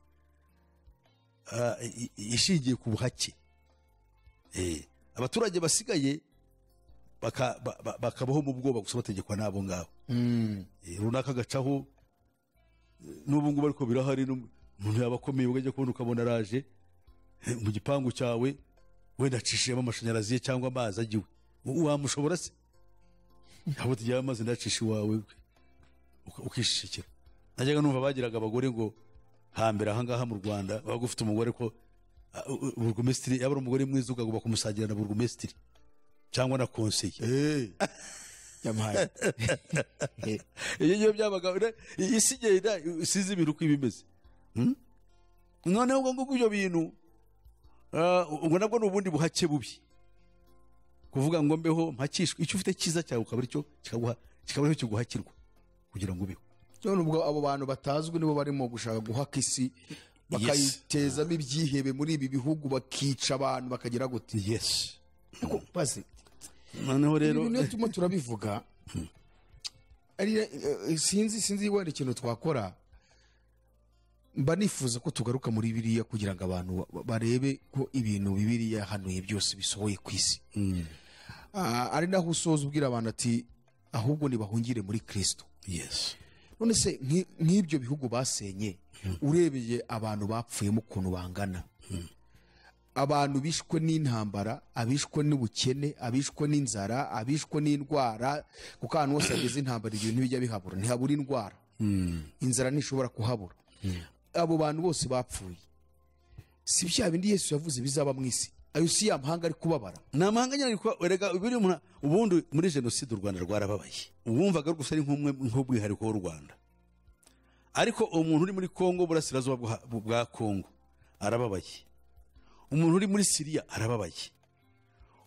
ishingiye ku buhake. Abaturage basigaye bakabaho mu bwoba gusa, bategekwa n'abo ngabo. Runaka agacaho. N'ubu ngubu ariko birahari. Umuntu yaba akomeye, ukajya kubona ukabona araje mu gipangu cyawe, wenda acishijemo amashanyarazi ye cyangwa amazi agiwe. Wamushobora se? Ntabwo tugira amazi ndacisha iwawe, ukishishikira. Najyaga numva bagiraga abagore ngo hambere ahangaha mu Rwanda wabaga ufite umugore ko burugumesitiri yaba ari umugore mwiza, ukagomba kumusangira na burugumesitiri cyangwa na konseye. Yamuhaye. Iyo ngiyo byabaga isi igenda isize ibintu uko iba imeze. Noneho ubwo ngubwo ibyo bintu, ubwo nabwo ni ubundi buhake bubi, kuvuga ngo mbeho mpakishwe. Icyo ufite cyiza cyawe ukaba aricyo kikaguha, kikaba aricyo kiguhakirwa kugira ngo ubeho. None ubwo abo bantu batazwi nibo barimo gushaka guhaka isi, bakayitezamo ibyihebe muri ibi bihugu, bakica abantu, bakagira gute? Yes. Ariko bazi Noneho rero ibi bintu iyo turimo turabivuga ari sinzi wenda ikintu twakora. Mba nifuza ko tugaruka muri biriya kugira ngo abantu barebe ko ibintu Bibiliya yahanuye byose bisohoye ku isi. Ari naho usoza ubwira abantu ati ahubwo nibahungire muri Kristo. None se nk'ibyo bihugu basenye, urebeye abantu bapfuyemo ukuntu bangana, abantu bishwe n'intambara, abishwe n'ubukene, abishwe n'inzara, abishwe n'indwara, kuko ahantu hose hageze intambara ibintu ntibijya bihabura, ntihabura indwara, inzara ntishobora kuhabura. Abo bantu bose bapfuye, si bya bindi Yesu yavuze bizaba mu isi? Ayo si ya mahanga ari kubabara? Ni amahanga nyine, ariko erega biri ubundi muri jenoside u Rwanda rwarababaye. Uwumvaga gusa ari nk'umwe nk'ubwihariko w'u Rwanda, ariko umuntu uri muri Kongo, burasirazuba bwa Kongo, arababaye. Umuntu uri muri Siriya arababaye.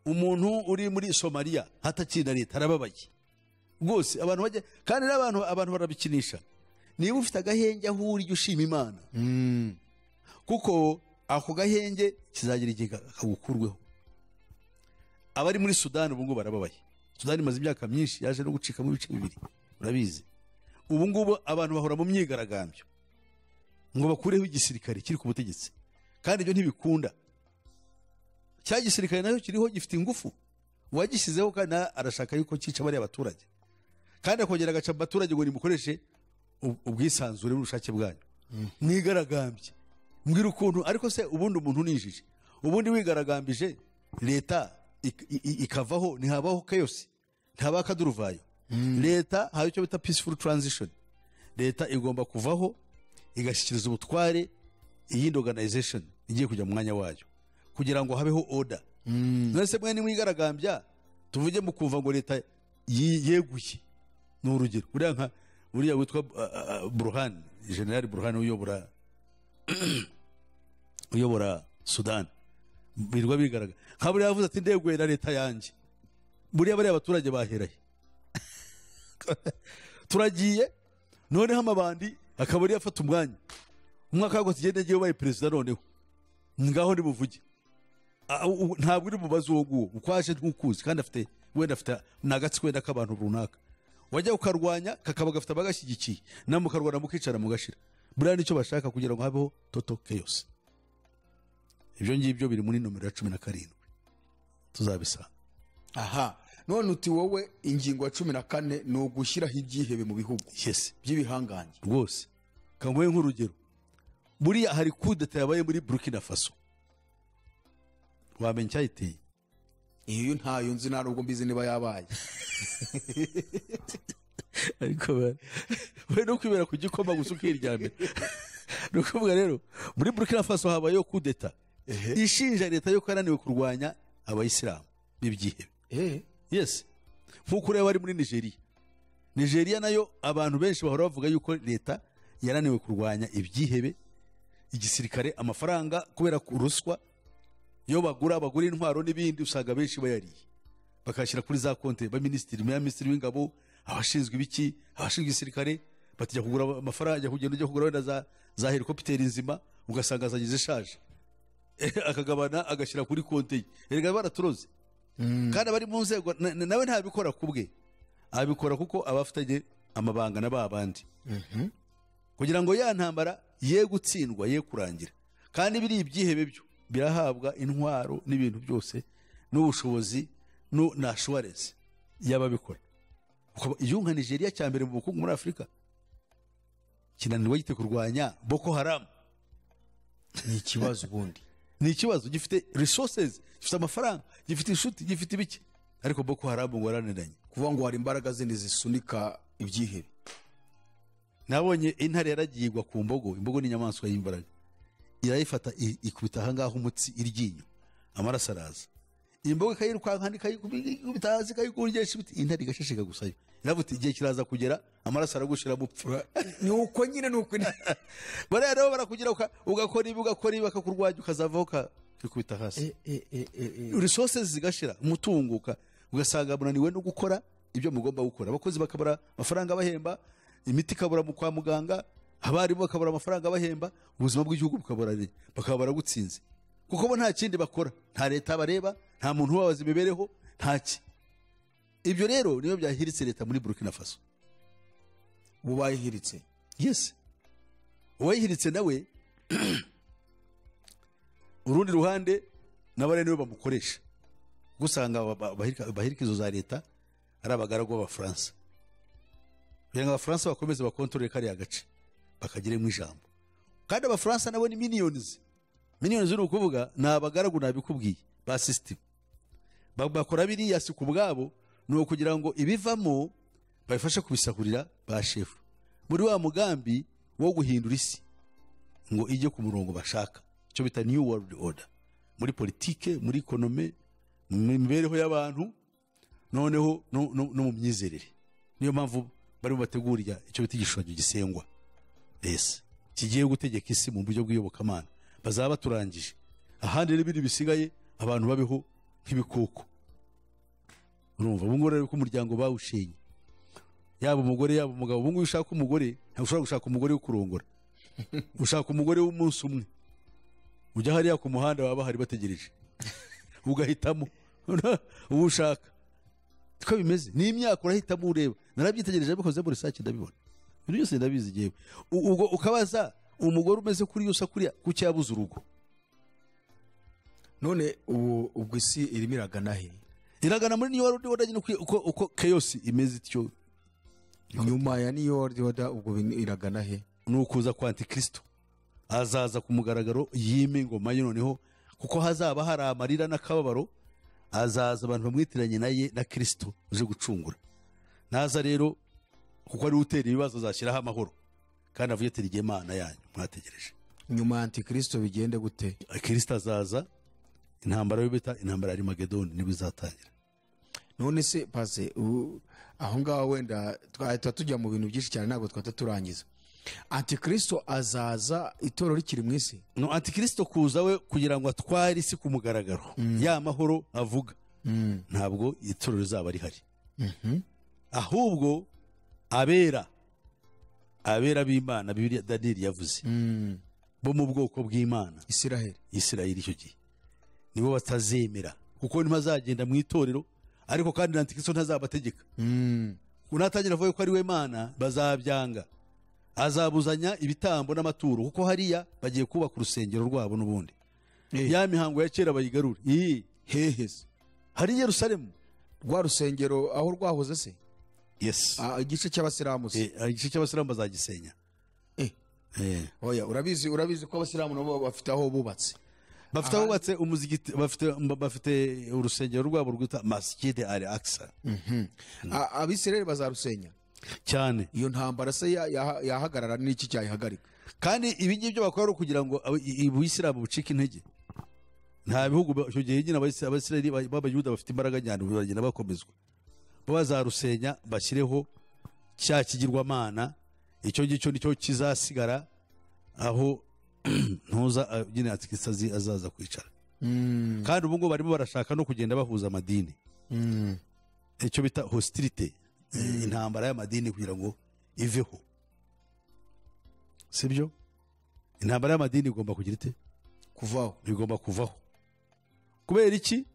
Umuntu uri muri Somaliya hatakiri na leta arababaye rwose. Abantu bajya kandi n'abantu abantu barabikinisha. Niba ufite agahenge aho uri, jya ushima Imana, kuko ako gahenge kizagira igihe kagukurweho. Abari muri Sudani ubu ngubu barababaye. Sudani imaze imyaka myinshi, yaje no gucikamo ibice bibiri, urabizi. Ubu ngubu abantu bahora mu myigaragambyo ngo bakureho igisirikare kiri ku butegetsi, kandi ibyo ntibikunda. Cya gisirikare nacyo kiriho gifite ingufu, uwagishyizeho kandi nawe arashaka yuko cyica bariya baturage, kandi akongera agaca mu baturage ngo nimukoreshe ubwisanzure n'ubushake bwanyu mwigaragambye. Mbwira ukuntu ariko se ubundi umuntu unijije, ubundi wigaragambije leta ikavaho, ntihabaho chaos, ntihabaho akaduruvayo. Leta hari icyo bita peaceful transition. Leta igomba kuvaho igashyikiriza ubutware iyindi organization igiye kujya mu mwanya wayo. Kugira ngo habeho order. None se mwe nimwigaragambya, tuvuge mukumva ngo leta yeguye, ni urugero, uriya nka uriya witwa Burhan, General Burhan uyobora Sudan, birirwa bigaragara nka buriya yavuze ati ndeguye na leta yanjye. Buriya bariya abaturage baheraye turagiye, noneho amabandi akaba ariyo afata umwanya. Umwaka wako tugende, ngewe ubaye perezida, noneho ngaho nibuvuge. Ntabwo uri bubaze uwo nguwo uko aje, ntukuzi, kandi afite wenda afite ni agatsiko wenda k'abantu runaka wajya ukarwanya, kakaba gafite abagashyigikiye, nawe mukarwana mukicara mugashira. Buriya nicyo bashaka kugira ngo habeho total chaos. Ibyo ngibyo biri muri nomero ya 17, tuzabisanga. Aha none uti wowe ingingo ya 14 ni ugushyiraho ibyihebe mu bihugu Yes. by'ibihangange. Rwose kanguhe nk'urugero, buriya hari kudeta yabaye muri Burkina Faso, wamenya icyayiteye? Iyo ntayo nzi, nta nubwo mbizi niba yabaye. Ariko we no kwibera ku gikoma gusa ukiryamira. Ni ukuvuga rero muri Burkina Faso habayeho kudeta ishinja leta yuko yananiwe kurwanya abayisilamu b'ibyihebe. Yes, nk'uko ureba ari muri Nigeria. Nigeria nayo abantu benshi bahora bavuga yuko leta yananiwe kurwanya ibyihebe, igisirikare, amafaranga kubera ruswa, iyo bagura intwaro n'ibindi, usanga benshi bayariye bakayashyira kuri za konti baminisitiri, minisitiri w'ingabo, abashinzwe ibiki, abashinzwe igisirikare, batijya kugura amafaranga, ajya kugenda ujya kugura wenda za helikopiteri nzima, ugasanga zagize ishaje, akagabana agashyira kuri konti ye. Erega baraturoze, kandi abari mu nzego nawe ntabikora ku bwe, abikora kuko aba afitanye amabanga na ba bandi, kugira ngo ya ntambara ye gutsindwa, ye kurangira. Kandi biri ibyihebe byo birahabwa intwaro n'ibintu byose n'ubushobozi na assurance y'ababikora. Igihugu nka Nigeria cya mbere mu bukungu muri Afurika kinanirwa gite kurwanya Boko Haram? Ni ikibazo ubundi. Ni ikibazo. Gifite resources, gifite amafaranga, gifite inshuti, gifite ibiki, ariko Boko Haram ngo yarananiranye. Kuvuga ngo hari imbaraga zindi zisunika ibyihebe. Nabonye intare yaragiye igwa ku mbogo. Imbogo ni inyamaswa y'imbaraga, irayifata ikubita ahangaha umutsi iryinyo, amaraso araza, imbogo ikayirukankana, ikayikubita hasi, ikayikungesha ibiti, intare igashishika gusayo, iravuga iti igihe kiraza kugera, amaraso aragushira mupfa. Ni uko nyine, ni uko. Bariya rero barakugira ugakora ibi, ugakora ibi, bakakurwanya, ukazavaho ukikubita hasi, resources zigashira, umutungo ugasanga munaniwe no gukora ibyo mugomba gukora, abakozi bakabura amafaranga bahemba, imiti ikabura mu kwa muganga, abarimu bakabura amafaranga bahemba, ubuzima bw'igihugu bukabura, bakaba baragutsinze, kuko bo nta kindi bakora, nta leta bareba, nta muntu ubabaza imibereho, nta ki. Ibyo rero niyo byahiritse leta muri Burkina Faso. Ubu bayihiritse? Yes, uwayihiritse nawe urundi ruhande n'abari niwe bamukoresha, kuko usanga bahirika izo za leta ari abagaragu b'Abafaransa, kugira ngo Abafaransa bakomeze bakontorore kariya gace, bakagiremo ijambo. Kandi Abafaransa nabo ni minions. Minions ni ukuvuga ni abagaragu, nabikubwiye, ba system. Bakora biriya si ku bwabo, ni ukugira ngo ibivamo babifashe kubisahurira ba shefu muri wa mugambi wo guhindura isi ngo ijye ku murongo bashaka, icyo bita new world order, muri politike, muri economy, mu mibereho y'abantu, noneho no mu myizerere. Niyo mpamvu barimo bategurira icyo bita igishushanyo gisengwa ese kigiye gutegeka isi mu buryo bw'iyobokamana. Bazaba baturangije, ahandi n'ibindi bisigaye abantu babeho nk'ibikoko. Urumva ubu ngubu rero ko umuryango bawushenye, yaba umugore yaba umugabo. Ubu ngubu ushaka umugore, ntabwo ushobora gushaka umugore wo kurongora, ushaka umugore w'umunsi umwe. Ujya hariya ku muhanda baba bahari bategereje, ugahitamo uwo ushaka. Siko bimeze, ni imyaka urahitamo ureba. Narabyitegereje, bikoze muri research, ndabibona, ibintu byose ndabizi igihe. Ubwo ukabaza umugore umeze kuri usa kuriya, kuki yabuze urugo? None ubu ubwo isi irimo iragana he? Iragana muri new world order nyine, uko chaos imeze ityo. Nyuma ya new world order ubwo iragana he? Ni ukuza kwa Antikristo, azaza ku mugaragaro yime ingoma ye noneho, kuko hazaba hari amarira n'akababaro. Azaza abantu bamwitiranye naye na Kristo uje gucungura. Naza rero, kuko ari utera ibibazo, azashyiraho amahoro kandi avuye ati rigiye Imana yanyu mwategereje. Nyuma ya Antikristo bigende gute? Kristo azaza. Intambara yo bita intambara ya Armagedoni nibwo izatangira. None se pase aho ngaho wenda twahita tujya mu bintu byinshi cyane, ntabwo twahita turangiza. Antikristo azaza itorero rikiri mu isi? No, antikristo kuza we kugira ngo atware isi ku mugaragaro, ya mahoro avuga, ntabwo itorero rizaba rihari. Ahubwo abera b'Imana, Bibiliya Daniel yavuze, bo mu bwoko bw'Imana Isiraheli, icyo gihe nibo batazemera, kuko ntibazagenda mu itorero. Ariko kandi antikristo ntazabategeka. Unatangira avuga ko ari we Mana, bazabyanga. Azabuzanya ibitambo n'amaturo, kuko hariya bagiye kubaka urusengero rwabo n'ubundi. Ya mihango ya kera bayigarure. Hehe se? Hari Yerusalemu, rwa rusengero aho rwahoze se? Yes. Igice cy'abasilamu se? Igice cy'abasilamu bazagisenya. Oya, urabizi ko abasilamu nabo bafite aho bubatse. Bafite aho bubatse umuzigiti, bafite urusengero rwabo rwita Masjid al-Aqsa. Abisirayeli bazarusenya cyane. Iyo ntambara se yahagarara n'iki cyayihagarika? Kandi ibi ngibyo bakora ari ukugira ngo ubuyisilamu bucike intege. Nta bihugu icyo gihe nyine abisirayeli b'abayuda bafite imbaraga cyane, bagenda bakomezwa. Bo bazarusenya bashyireho cya kigirwamana, icyo ngicyo nicyo kizasigara aho ntuza nyine antikristo azaza kwicara. Kandi ubu ngubu barimo barashaka no kugenda bahuza amadini, icyo bita hostilité, intambara y'amadini kugira ngo iveho. Sibyo? Intambara y'amadini igomba kugira ite? Kuvaho. Igomba kuvaho. Kubera iki?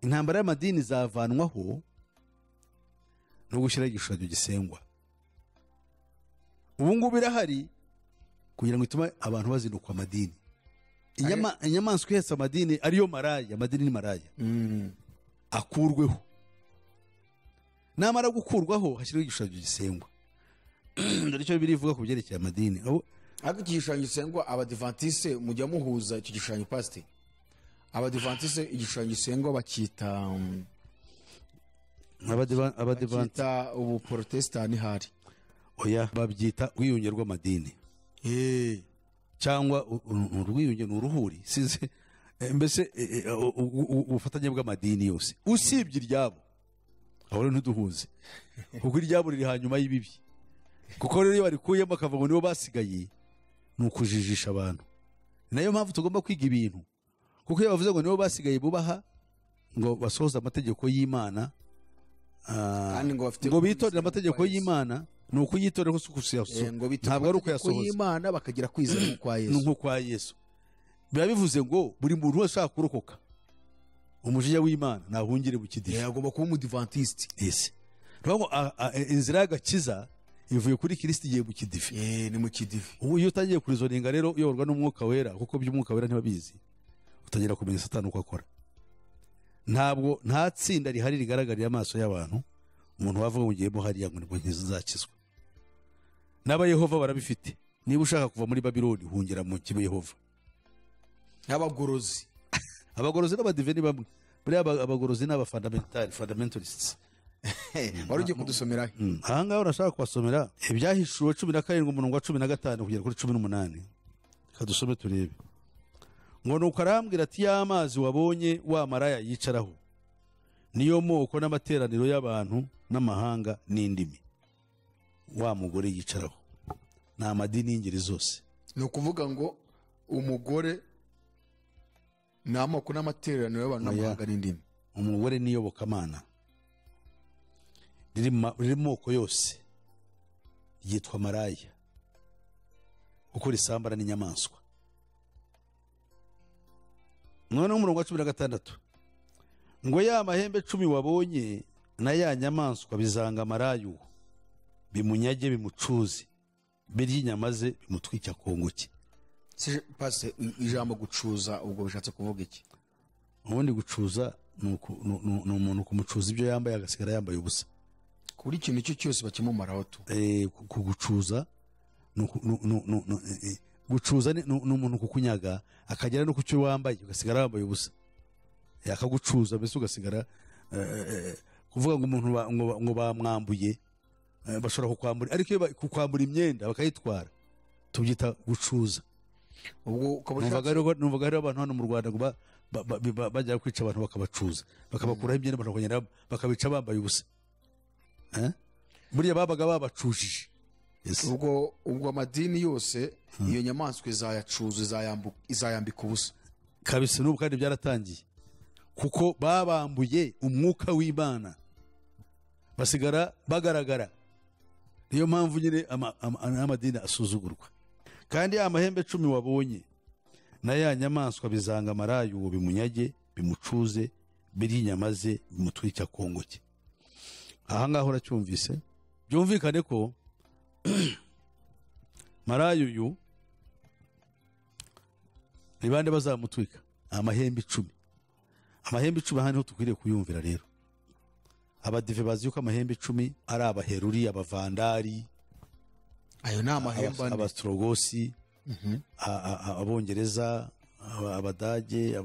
Intambara y'amadini izavanwaho no gushyiraho igishushanyo gisengwa. Ubu ngubu irahari kugira ngo itume abantu bazinukwa amadini. Inyamaswa ihetse amadini ariyo maraya, amadini ni maraya, akurweho. Namara gukurwaho hashyirwaho igishushanyo gisengwa. Dore icyo Bibiliya ivuga ku byerekeye amadini. Ariko iki gishushanyo gisengwa, abadivantiste mujya muhuza icyo gishushanyo pasite? Abadivantiste igishushanyo gisengwa bakita Abadivantiste ubuprotestani hari. Oya, babyita ubwiyunge rw'amadini. Cyangwa urwiyunge ni uruhuri, sinzi mbese ubufatanye bw'amadini yose usibye iryabo. Aho rero ntiduhuze, kuko iryabo riri hanyuma y'ibibi. Kuko rero iyo barikuyemo bakavuga ngo nibo basigaye, ni ukujijisha abantu. Nayo mpamvu tugomba kwiga ibintu, kuko iyo bavuze ngo nibo basigaye bubaha ngo basohoze amategeko y'Imana, ngo bitorere amategeko y'Imana, ni ukuyitorera ko kuyasohoza, ntabwo ari ukuyasohoza. Y'Imana bakagira kwizera kwa Yesu. Nk'uko Yesu. Biba bivuze ngo buri muntu wese ashaka kurokoka umujinya w'Imana nahungire mu kidive. Agomba kuba umudivantiste. Yes. Ngo inzira y'agakiza ivuye kuri Kristo igiye mu kidive. Ni mu kidive. Ubu iyo utangiye kurizoninga rero uyoborwa n'umwuka wera, kuko by'umwuka wera ntibabizi, utangira kumenya Satani uko akora. Ntabwo nta tsinda rihari rigaragarira amaso y'abantu, umuntu wavuga ngo ngiyemo hariya ngo nibwo ntizakizwa. N'aba Yehova barabifite. Niba ushaka kuva muri Babiloni hungera mu kibe Yehova. N'abagorozi. Abagorozi n'abadive ni bamwe. Buriya abagorozi n'aba fundamentalists. Wari ugiye kudusomera. Aha ngaho urashaka kubasomera ibyahishuwe 17 umurongo wa 15 kugera kuri 18. Kadusome turebe. Ngo nuko arambwira ati ya mazi wabonye wa maraya yicaraho, niyo moko n'amateraniro y'abantu n'amahanga n'indimi. Wa mugore yicaraho ni amadini y'ingeri zose. Ni ukuvuga ngo umugore ni amoko n'amateraniro y'abantu n'amahanga n'indimi. Umugore niyobokamana riri mu moko yose, ryitwa maraya kuko risambara n'inyamaswa. Noneho umurongo wa 16 ngo ya mahembe 10 wabonye na ya nyamaswa bizanga maraya uwo, bimunyage bimucuze, birya inyama ze bimutwike akongoke. Pase ijambo gucuza ubwo bishatse kuvuga iki? Ubundi gucuza ni umuntu kumucuza ibyo yambaye agasigara yambaye ubusa. Kuri ikintu icyo cyose bakimumaraho tu. Kugucuza gucuza ni umuntu kukunyaga akagera no ku cyo wambaye ugasigara wambaye ubusa. Yakagucuza mbese ugasigara kuvuga ngo umuntu ngo bamwambuye, bashobora kukwambura, ariko iyo kukwambura imyenda bakayitwara tubyita gucuza. Ubwo ukaba Numvaga ushatse numvaga hariho abantu hano mu Rwanda ngo bajya kwica abantu, bakabacuza, bakabakuraho imyenda, abantu bakagenda bakabica bambaye ubusa. Eh? Buriya babaga babacujije. Yes. Ubwo amadini yose iyo nyamaswa izayacuza, izayambika ubusa. Kabisa, n'ubu kandi byaratangiye, kuko babambuye umwuka w'Imana, basigara bagaragara. Niyo mpamvu nyine amadini asuzugurwa. Kandi ya mahembe 10 wabonye na ya nyamaswa bizanga maraya uwo, bimunyage, bimucuze, birye inyama ze, bimutwike akongoke. Aha ngaho uracyumvise, byumvikane ko maraya uyu ni bande bazamutwika? Amahembe 10. Amahembe 10 aha niho dukwiriye kuyumvira. Rero abadive bazi yuko amahembe 10 ari abaheruri, abavandari. Ayo ni amahembe ane. Abastrogosi, abongereza, abadage,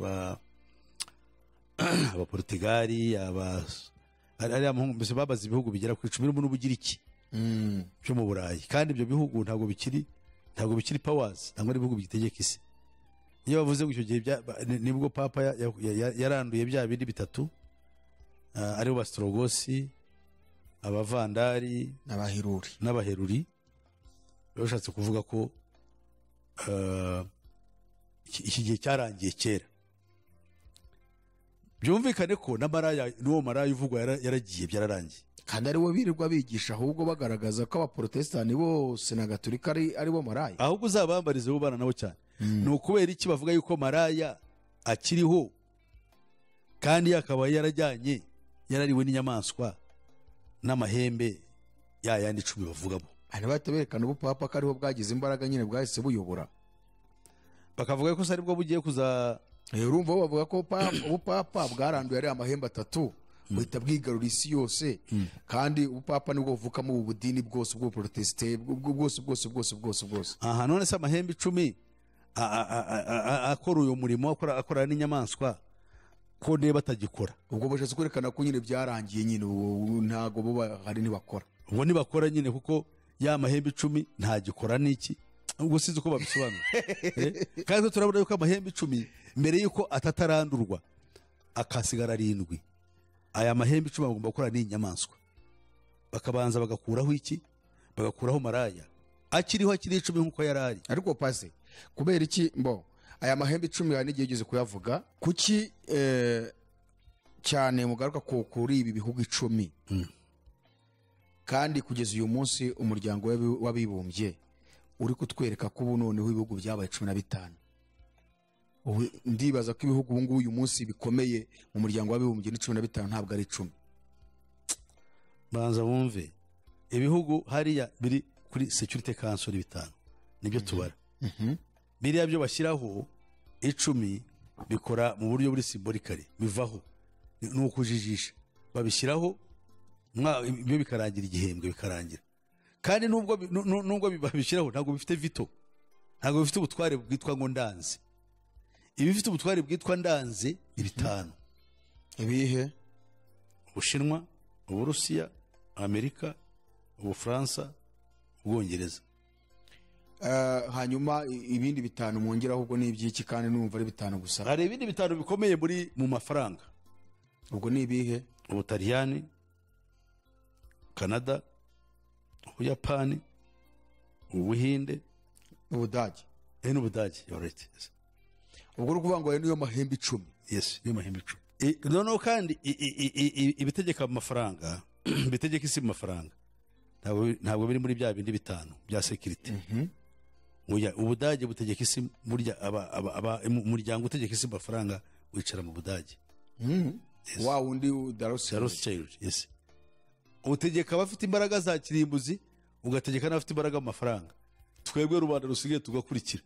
abaportugali, ariya mahungu, mbese babaze ibihugu bigera ku 10 birimo n'Ubugiriki byo mu Burayi. Kandi ibyo bihugu ntabwo bikiri powers, ntabwo ari ibihugu bigitegeka isi. Iyo bavuze ngo icyo gihe nibwo papa yaranduye bya bindi bitatu, aribo bastrogosi, abavandari n'abahiruri. N'abaheruri. Biba bishatse kuvuga ko iki gihe cyarangiye kera. Byumvikane ko na maraya, n'uwo maraya uvugwa yaragiye, byararangiye. Kandi ari bo birirwa bigisha, ahubwo bagaragaza ko abaporotesitanti bose na gatolika ari bo maraya. Ahubwo uzabambarize bo bana nabo cyane, ni ukubera iki bavuga yuko maraya akiriho kandi akaba yarajyanye, yarariwe n'inyamaswa n'amahembe ya yandi 10 bavugamo? Hari bahita berekana ubupapa ko ariho bwagize imbaraga nyine, bwahise buyobora. Bakavuga ko se aribwo bugiye kuza. Urumva bo bavuga ko ubupapa bwaranduye ari amahembe atatu, buhita bwigarura isi yose. Kandi ubupapa nibwo buvukamo ubu budini bwose bw'ubuprotesite bwose bwose bwose bwose bwose. Aha, none se amahembe 10 akora uyu murimo, akora n'inyamaswa, ko niba batagikora? Ubwo bashatse kwerekana ko nyine byarangiye nyine, ubu ntago bo bahari, ntibakora. Ubwo ntibakora nyine, kuko ya mahembe 10 ntagikora n'iki. Ubwo sinzi uko babisobanura. Kandi twe turabona yuko amahembe 10 mbere yuko atatarandurwa akasigara 7, aya mahembe 10 bagomba gukora n'inyamaswa, bakabanza bagakuraho iki? Bagakuraho maraya akiriho, akiri 10 nk'uko yari ari. Ariko pase, kubera iki mbo aya mahembe 10 hari n'igihe ugeze kuyavuga, kuki cyane mugaruka kuri ibi bihugu 10? Kandi kugeza uyu munsi umuryango w'abibumbye uri kutwereka ko ubu noneho ibihugu byabaye 15. Ubu ndibaza ko ibihugu ubu ngubu uyu munsi bikomeye mu muryango w'abibumbye ni 15, ntabwo ari 10. Banza wumve, ibihugu hariya biri kuri Security Council 5 nibyo tubara. Biriya byo bashyiraho 10 bikora mu buryo buri symbolically, bivaho ni ukujijisha, babishyiraho ibyo bikarangira igihembwe bikarangira. Kandi nubwo babishyiraho ntabwo bifite veto, ntabwo bifite ubutware bwitwa ngo ndanze. Ibifite ubutware bwitwa ndanze ni 5. Ibihe? Ubushinwa, Uburusiya, Amerika, Ubufaransa, Ubwongereza. Hanyuma ibindi 5 mwongeraho ubwo ni iby'iki? Kandi numva ari 5 gusa. Hari ibindi 5 bikomeye mu mafaranga. Ubwo ni ibihe? Ubutaliyani, Kanada, Ubuyapani, Ubuhinde, Ubudage. N'Ubudage, you're right. Yes. Ubwo uri kuvuga ngo ayo niyo mahembe 10. Yes, niyo mahembe 10. Noneho kandi ibitegeka mu mafaranga, bitegeka isi mu mafaranga, ntabwo biri muri bya bindi 5 bya security. Oya, Ubudage butegeka isi, burya umuryango utegeka isi mu mafaranga wicara mu Budage. Yes. Wa wundi Rothschild. Rothschild, yes. Utegeka abafite imbaraga za kirimbuzi, ugategeka n'abafite imbaraga mu mafaranga. Twebwe rubanda rusigaye tugakurikira.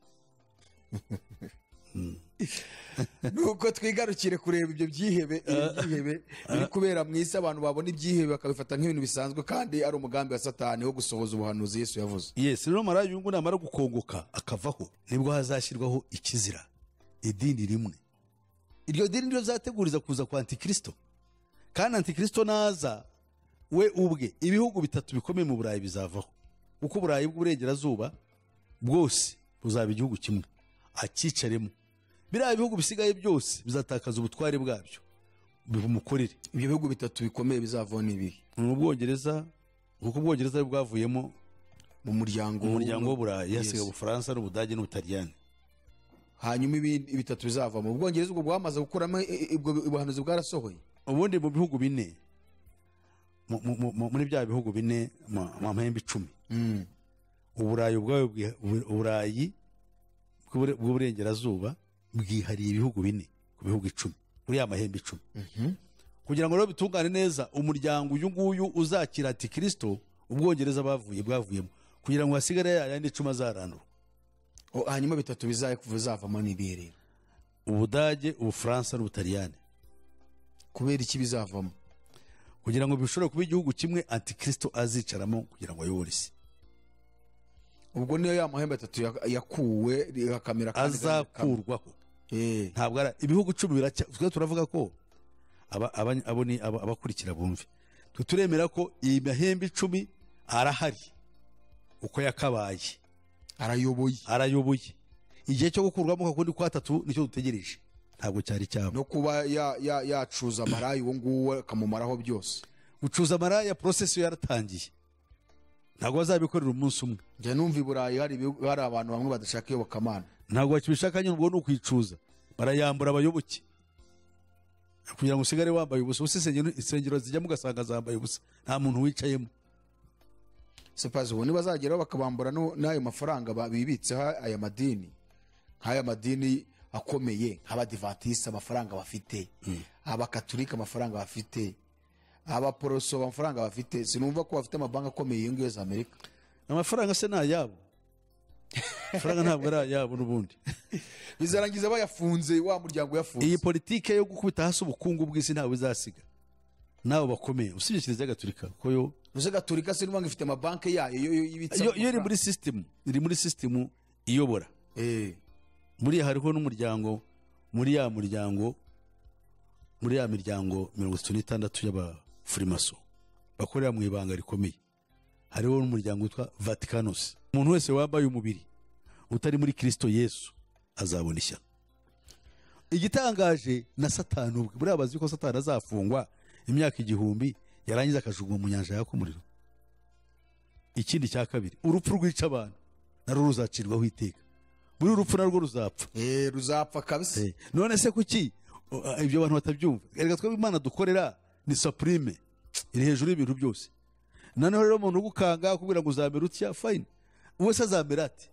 Nuko twigarukire kureba ibyo byihebe, ibi byihebe biri kubera mu isi. Abantu babona ibyihebe bakabifata nk'ibintu bisanzwe, kandi ari umugambi wa Satani wo gusohoza ubuhanuzi Yesu yavuze. Yes, rero maraya uyu nguyu namara gukongoka akavaho, nibwo hazashyirwaho ikizira, idini rimwe. Iryo dini niryo rizateguriza kuza kwa Antikristo. Kandi Antikristo naza we ubwe, ibihugu 3 bikomeye mu Burayi bizavaho, kuko Uburayi bw'uburengerazuba bwose buzaba igihugu kimwe. Akicaremo. Biriya bihugu bisigaye byose bizatakaza ubutware bwabyo bimukorere. Ibyo bihugu bitatu bikomeye bizavaho ni ibihe? Ni Ubwongereza, kuko Ubwongereza bwavuyemo mu muryango w'Uburayi, hasigaye Ubufaransa n'Ubudage n'Ubutaliyani. Hanyuma ibindi bitatu bizava mu Bwongereza ubwo bwamaze gukuramo ubwo ubuhanuzi bwarasohoye. Ubundi mu bihugu bine, muri bya bihugu bine mu mahembe 10, Uburayi ubwayo, Uburayi bw'uburengerazuba bwihariye ibihugu bine ku bihugu 10 muri ya mahembe 10. Kugira ngo rero bitungane neza, umuryango uyu nguyu uzakira Antikristo, Ubwongereza bwavuyemo, kugira ngo hasigare yandi 10 azarandurwa. Hanyuma bitatu bizavamo ni ibihe rero? Ubudage, Ubufaransa n'Ubutaliyani. Kubera iki bizavamo? Kugira ngo bishobore kuba igihugu kimwe Antikristo azicaramo kugira ngo ayobore isi. Ubwo niyo ya mahembe atatu yakuwe rigakamera kandi azakurwaho. Ntabwo ari ibihugu 10 biracya. Twe turavuga ko abo ni abakurikira bumve. Twe turemera ko iyi mahembe 10 arahari uko yakabaye, arayoboye. Igihe cyo gukurwamo kakundi kwa 3 nicyo dutegereje, ntabwo cyari cyabo. No kuba yacuza amarayi uwo nguwo akamumaraho byose. Gucuza amaraya process yaratangiye, ntabwo bazabikorera umunsi umwe. Njye numva i Burayi hari abantu bamwe badashaka iyobokamana, ntabwo bakibishaka nyine, ubwo ni ukwicuza, barayambura abayoboke kugira ngo usigare wambaye ubusa. Ubusa insengero zijyamo ugasanga zambaye ubusa, nta muntu wicayemo. Sepazi ubu nibazageraho bakabambura n'ayo mafaranga bibitseho aya madini, nk'aya madini akomeye nk'abadivatisi amafaranga bafite, abakatolika amafaranga bafite, abaporoso amafaranga bafite, sinumva ko bafite amabanki akomeye iyo ngiyo za Amerika. Amafaranga se ni ayabo, amafaranga ntabwo ari ayabo n'ubundi. Bizarangiza bayafunze, wa muryango yafunze. Iyi politike yo gukubita hasi ubukungu bw'isi ntabwo izasiga nabo bakomeye, usibye Kiliziya Gatolika ko yo Gatolika se n'ubundi ifite amabanki yayo yo ibitsa, yo iri muri system, iri muri system iyobora. Buriya hariho n'umuryango muri ya muryango, muri ya miryango 36 y'abafurimaso bakorera mu ibanga rikomeye, hariho n'umuryango witwa Vaticanos. Umuntu wese wambaye umubiri utari muri Kristo Yesu azabona ishyano. Igitangaje na Satani ubwe, buriya bazi ko Satani azafungwa imyaka 1000 yarangiza akajugunywa mu nyanja yaka umuriro. Ikindi cya kabiri, urupfu rwica abantu narwo ruzacirwaho iteka. Buri urupfu narwo ruzapfa. Ruzapfa kabisa. None se kuki ibyo abantu batabyumva? Erega twebwe Imana dukorera ni supreme, iri hejuru y'ibintu byose. Noneho rero umuntu ugukanga akubwira ngo uzamera utya, fine, uwe se azamera ate?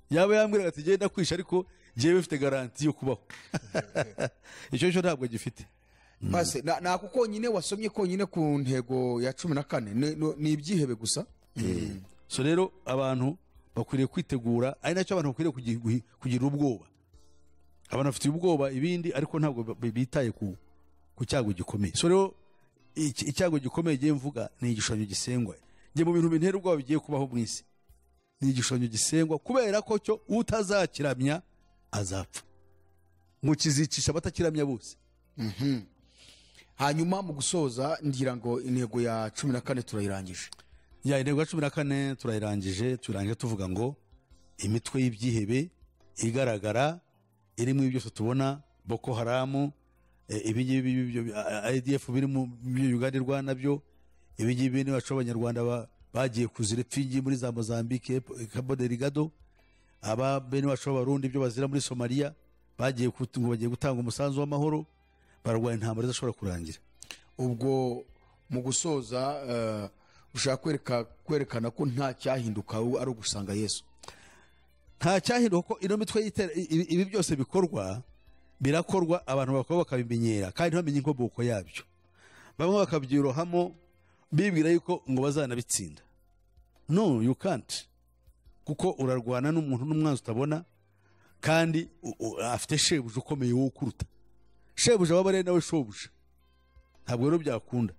Yaba yambwira ati genda kwisha, ariko jewe mfite garanti yo kubaho. Icyo cyo ntabwo gifite. Pase na konyine wasomye konyine ku ntego ya 14 ni ibyihebe gusa. So rero abantu bakwiriye kwitegura, ari nacyo abantu bakwiriye kugira ubwoba. Abantu bafite ubwoba ibindi, ariko ntabwo bitaye ku cyago gikomeye. So rero icyago gikomeye giye mvuga ni igishushanyo gisengwa. Nge mu bintu bintera ubwoba bigiye kubaho mu isi ni igishushanyo gisengwa, kubera ko cyo utazakiramya azapfa, ngo kizicisha abatakiramya bose. Hanyuma mu gusoza ngira ngo intego ya 14 turayirangije. Ya intego ya 14 turayirangije, turangije tuvuga ngo imitwe y'ibyihebe igaragara irimo ibyo byose tubona, Boko Haram, ibingibi IDF biri mu Uganda irwana nabyo, ibingibi ni bacu abanyarwanda bagiye kuzira ipfingi muri za Mozambique, Cabo Delgado, aba bene bacu b'Abarundi ibyo bazira muri Somalia, bagiye ngo bagiye gutanga umusanzu w'amahoro, bararwanya intambara zishobora kurangira. Ubwo mu gusoza ushaka kwerekana ko nta cyahinduka ari ugusanga Yesu. Nta cyahinduka, ko ino mitwe y'itera ibi byose bikorwa birakorwa abantu bakaba bakabimenyera kandi ntibamenye inkomoko yabyo. Bamwe bakabyirohamo bibwira yuko ngo bazanabitsinda. No, you can't. Kuko urarwana n'umuntu n'umwanzi utabona, kandi afite shebuja ukomeye wo kuruta. Shebuja waba nawe shobuja. Ntabwo rero byakunda.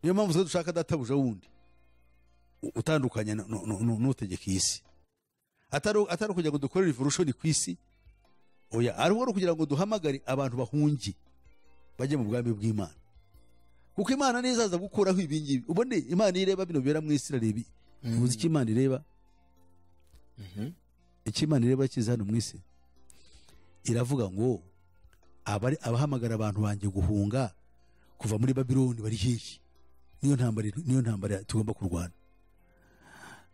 Niyo mpamvu twe dushaka databuja wundi utandukanye n'utegeka iyi si. Atari kugira ngo dukore revolution ku isi, oya, ari kugira ngo duhamagare abantu bahungi bajye mu bwami bw'Imana. Kuko Imana nizaza gukuraho ibingibi. Ubone Imana ireba bino bibera mu Isirayeli. Uzi icyo Imana ireba? Icyo Imana ireba kiza hano mu isi, iravuga ngo abahamagara abantu banjye guhunga kuva muri Babiloni bari hehe? Niyo ntambara tugomba kurwana.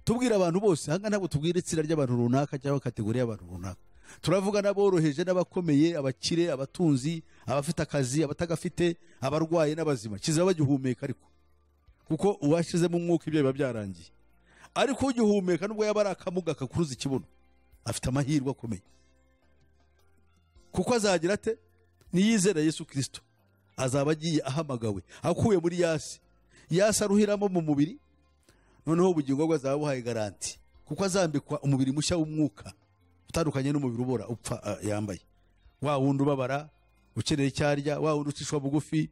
Tubwira abantu bose, hanga ntabwo tubwira itsinda ry'abantu runaka cyangwa kategori y'abantu runaka. Turavuga n'aboroheje n'abakomeye, abakire, abatunzi, abafite akazi, abatagafite, abarwaye n'abazima. Kizaba bagihumeka ariko, kuko uwashizemo umwuka ibyo biba byarangiye. Ariko ugihumeka nubwo yaba ari akamuga kakuruza ikibuno, afite amahirwe akomeye, kuko azagira ate? Niyizera Yesu Kristo azaba agiye ahamagawe, akuye muri yasi. Yasi aruhiramo mu mubiri, noneho ubugingo bwe azaba buhaye garanti, kuko azambikwa umubiri mushya w'umwuka utandukanye n'umubiri ubora upfa yambaye. Wa wundi ubabara ukeneye icyarya, wa wundi ucishwa bugufi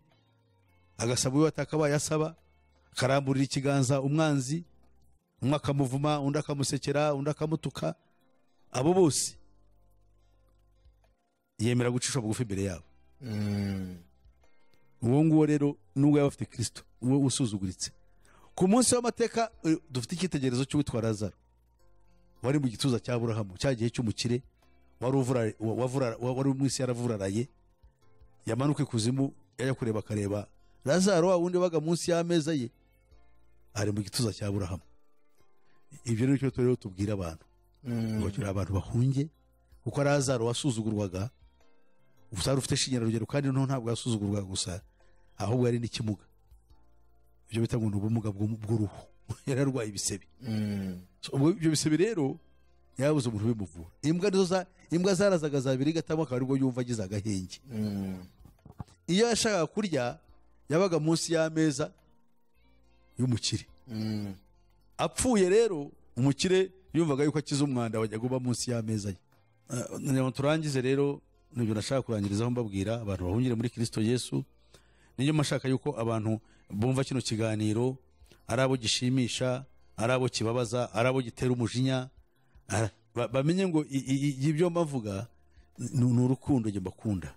agasaba uwo atakabaye asaba, akaramburira ikiganza umwanzi, umwe akamuvuma, undi akamusekera, undi akamutuka, abo bose yemera gucishwa bugufi imbere yabo. Uwo nguwo rero nubwo yaba afite Kristo, uwo usuzuguritse ku munsi w'amateka. Dufite icyitegererezo cy'uwitwa Lazaro wari mu gituza cya Aburahamu, cya gihe cy'umukire wari mu isi yaravuraraye, yamanuka ikuzimu yajya kureba akareba Lazaro wa wundi wabaga munsi y'ameza ye ari mu gituza cya Aburahamu. Ibyo ni cyo rero tubwira abantu, ngo abantu bahunge, kuko Lazaro wasuzugurwaga, utari ufite shinyarugero, kandi noneho ntabwo yasuzugurwaga gusa, ahubwo yari n'ikimuga, ibyo bita ngo ni ubumuga bw'uruhu, yararwaye ibisebe. Ibyo bisebe rero yabuze umuntu ubimuvura. Imbwa zarazaga zabiri gatamo, akaba aribwo yumva agize agahenge. Iyo yashakaga kurya yabaga munsi y'ameza y'umukire. Apfuye rero umukire yumvaga yuko akiza umwanda wajyaga uba munsi y'ameza ye. Turangize rero nibyo nashaka kurangirizaho mbabwira abantu bahungire muri Kristo Yesu. Niyo mashaka yuko abantu bumva kino kiganiro, ari abo gishimisha, ari abo kibabaza, ari abo gitera umujinya, bamenye ngo ibyo mbavuga ni urukundo njye mbakunda,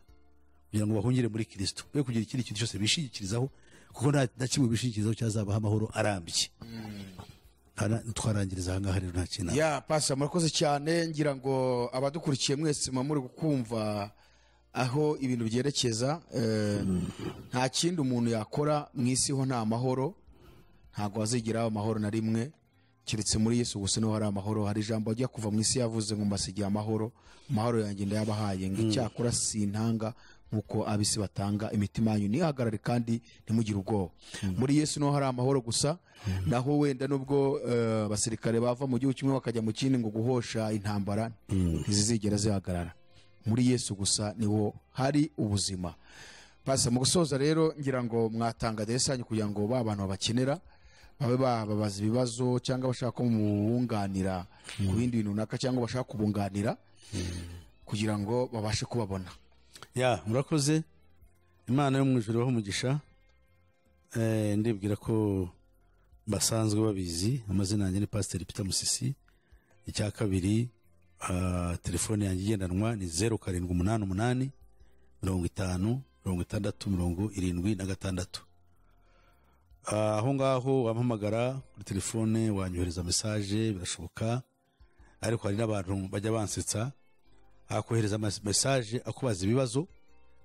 kugira ngo bahungire muri Kristo, be kugira ikindi kintu cyose bishingikirizaho, kuko nta kimwe bishingikirizaho cyazabaha amahoro arambye. Twarangiriza aha ngaha rero nta kintu. Ya pastor, murakoze cyane. Ngira ngo abadukurikiye mwese muri gukumva aho ibintu byerekeza. Nta kindi umuntu yakora mu isi ho nta mahoro, ntago azigira amahoro na rimwe keretse muri Yesu gusa niho hari amahoro. Hari ijambo ajya kuva mu isi yavuze ngo mbasigiye amahoro, amahoro yanjye ndayabahaye, ngo icyakora sintanga nkuko abisi batanga, imitima yanyu nihagarare kandi ntimugire ubwoba. Muri Yesu niho hari amahoro gusa. Naho wenda nubwo abasirikare bava mu gihugu kimwe bakajya mu kindi ngo guhosha intambara, ntizizigera zihagarara. Muri Yesu gusa niho hari ubuzima. Pasa mu gusoza rero ngira ngo mwatanga adresse yanyu kugira ngo ba bantu babakenera babe bababaza ibibazo, cyangwa bashaka ko mubunganira ku bindi bintu runaka, cyangwa bashaka kubunganira kugira ngo babashe kubabona. Ya, murakoze. Imana yo mu ijuru ibahe umugisha. Ndibwira ko basanzwe babizi, amazina yanjye ni Pastor Peter Musisi. Icya kabiri, telefone yanjye igendanwa ni 0788 50 60 76. Aho ngaho wampamagara kuri telefone, wanyohereza message, birashoboka. Ariko hari n'abantu bajya bansetsa, akohereza message akubaza ibibazo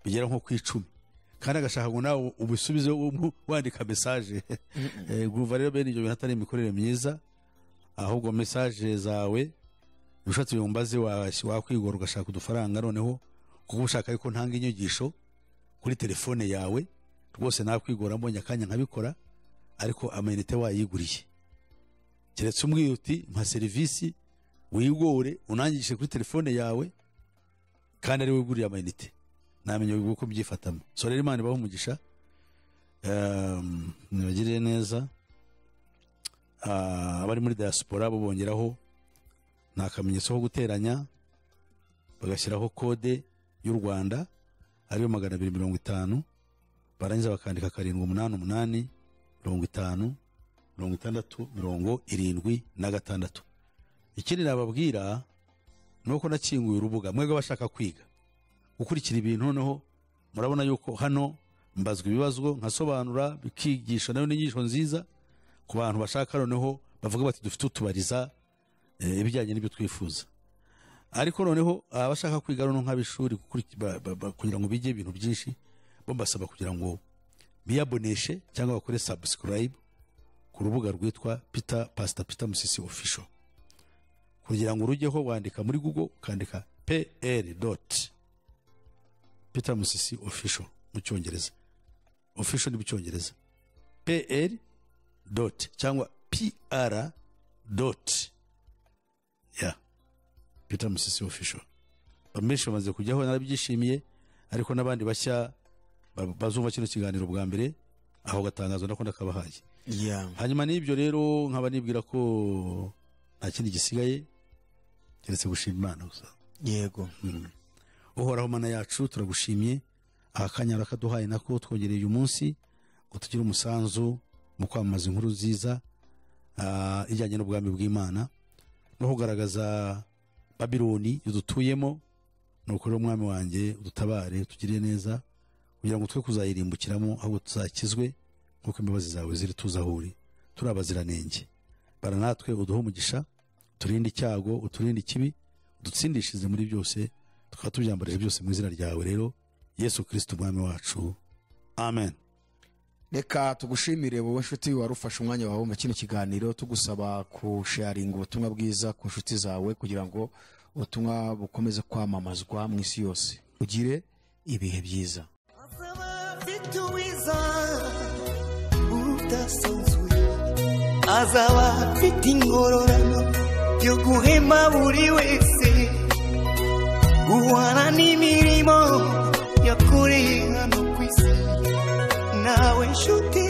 bigera nko ku 10, kandi agashaka ngo nawe ubisubize wandika message. Guva rero bene ibyo bintu atari imikorere myiza, ahubwo message zawe ushatse yumbaze wakwigora ugashaka udufaranga, noneho kuko ushaka yuko ntanga inyigisho kuri telefone yawe, rwose nakwigora mbonye akanya nkabikora, ariko amayinite wayiguriye. Keretse umbwiye uti mpa serivisi wigore unangishe kuri telefone yawe, kandi ari wiguriye amayinite, namenye uko mbyifatamo. So rero Imana ibahe umugisha, nibagirire neza. Abari muri diaspora bo bongeraho nta kamenyetso ko guteranya, bagashyiraho kode y'u Rwanda ariyo 250, barangiza bakandika 788 50 60 76. Ikindi nababwira nuko nakinguye urubuga mwebwe bashaka kwiga gukurikira ibintu. Noneho murabona yuko hano mbazwa ibibazo nkasobanura, bikigisha nayo n'inyigisho nziza ku bantu bashaka, noneho bavuga bati dufite utubariza ibijyanye n'ibyo twifuza. Ariko noneho abashaka kwiga noneho nk'ab'ishuri kugira ngo bige ibintu byinshi, bo mbasaba kugira ngo biyaboneshe cyangwa bakore subscribe ku rubuga rwitwa Peter, Pastor Peter Musisi Official. Kugira ngo urujyeho wandika muri Google, ukandika pr dot Peter Musisi Official mu Cyongereza. Official ni mu Cyongereza, pr dot cyangwa pr dot ya Peter Musisi Official. Benshi bamaze kujyaho, narabyishimiye, ariko n'abandi bashya bazumva kino kiganiro bwa mbere, aho gatangazo nako ndakabahaye. Hanyuma n'ibyo rero nkaba nibwira ko nta kindi gisigaye keretse gushima Imana gusa. Yego. Uhoraho Mana yacu, turagushimye aha kanya urakaduhaye, nako twongereye uyu munsi ngo tugire umusanzu mu kwamamaza inkuru nziza ijyanye n'ubwami bw'Imana no kugaragaza Babiloni dutuyemo. Nuko rero Mwami wanjye, udutabare, utugirire neza kugira ngo twe kuzayirimbukiramo, ahubwo tuzakizwe nk'uko imbabazi zawe ziri, tuzi aho uri turi abaziranenge. Bara natwe, uduhe umugisha, uturinde icyago, uturinde ikibi, udutsindishirize muri byose. Tukaba tubyambarije byose mu izina ryawe rero Yesu Kirisito Umwami wacu, amen. Reka tugushimire wowe nshuti wari ufashe umwanya wawe mu kino kiganiro, tugusaba kusharinga ubutumwa bwiza ku nshuti zawe kugira ngo ubutumwa bukomeze kwamamazwa mu isi yose. Ugire ibihe byiza. Azaba afite ubwiza budasanzwe, azaba afite ingororano yo guhema buri wese guhana n'imirimo yakoreye hano ku isi. Nawe nshuti.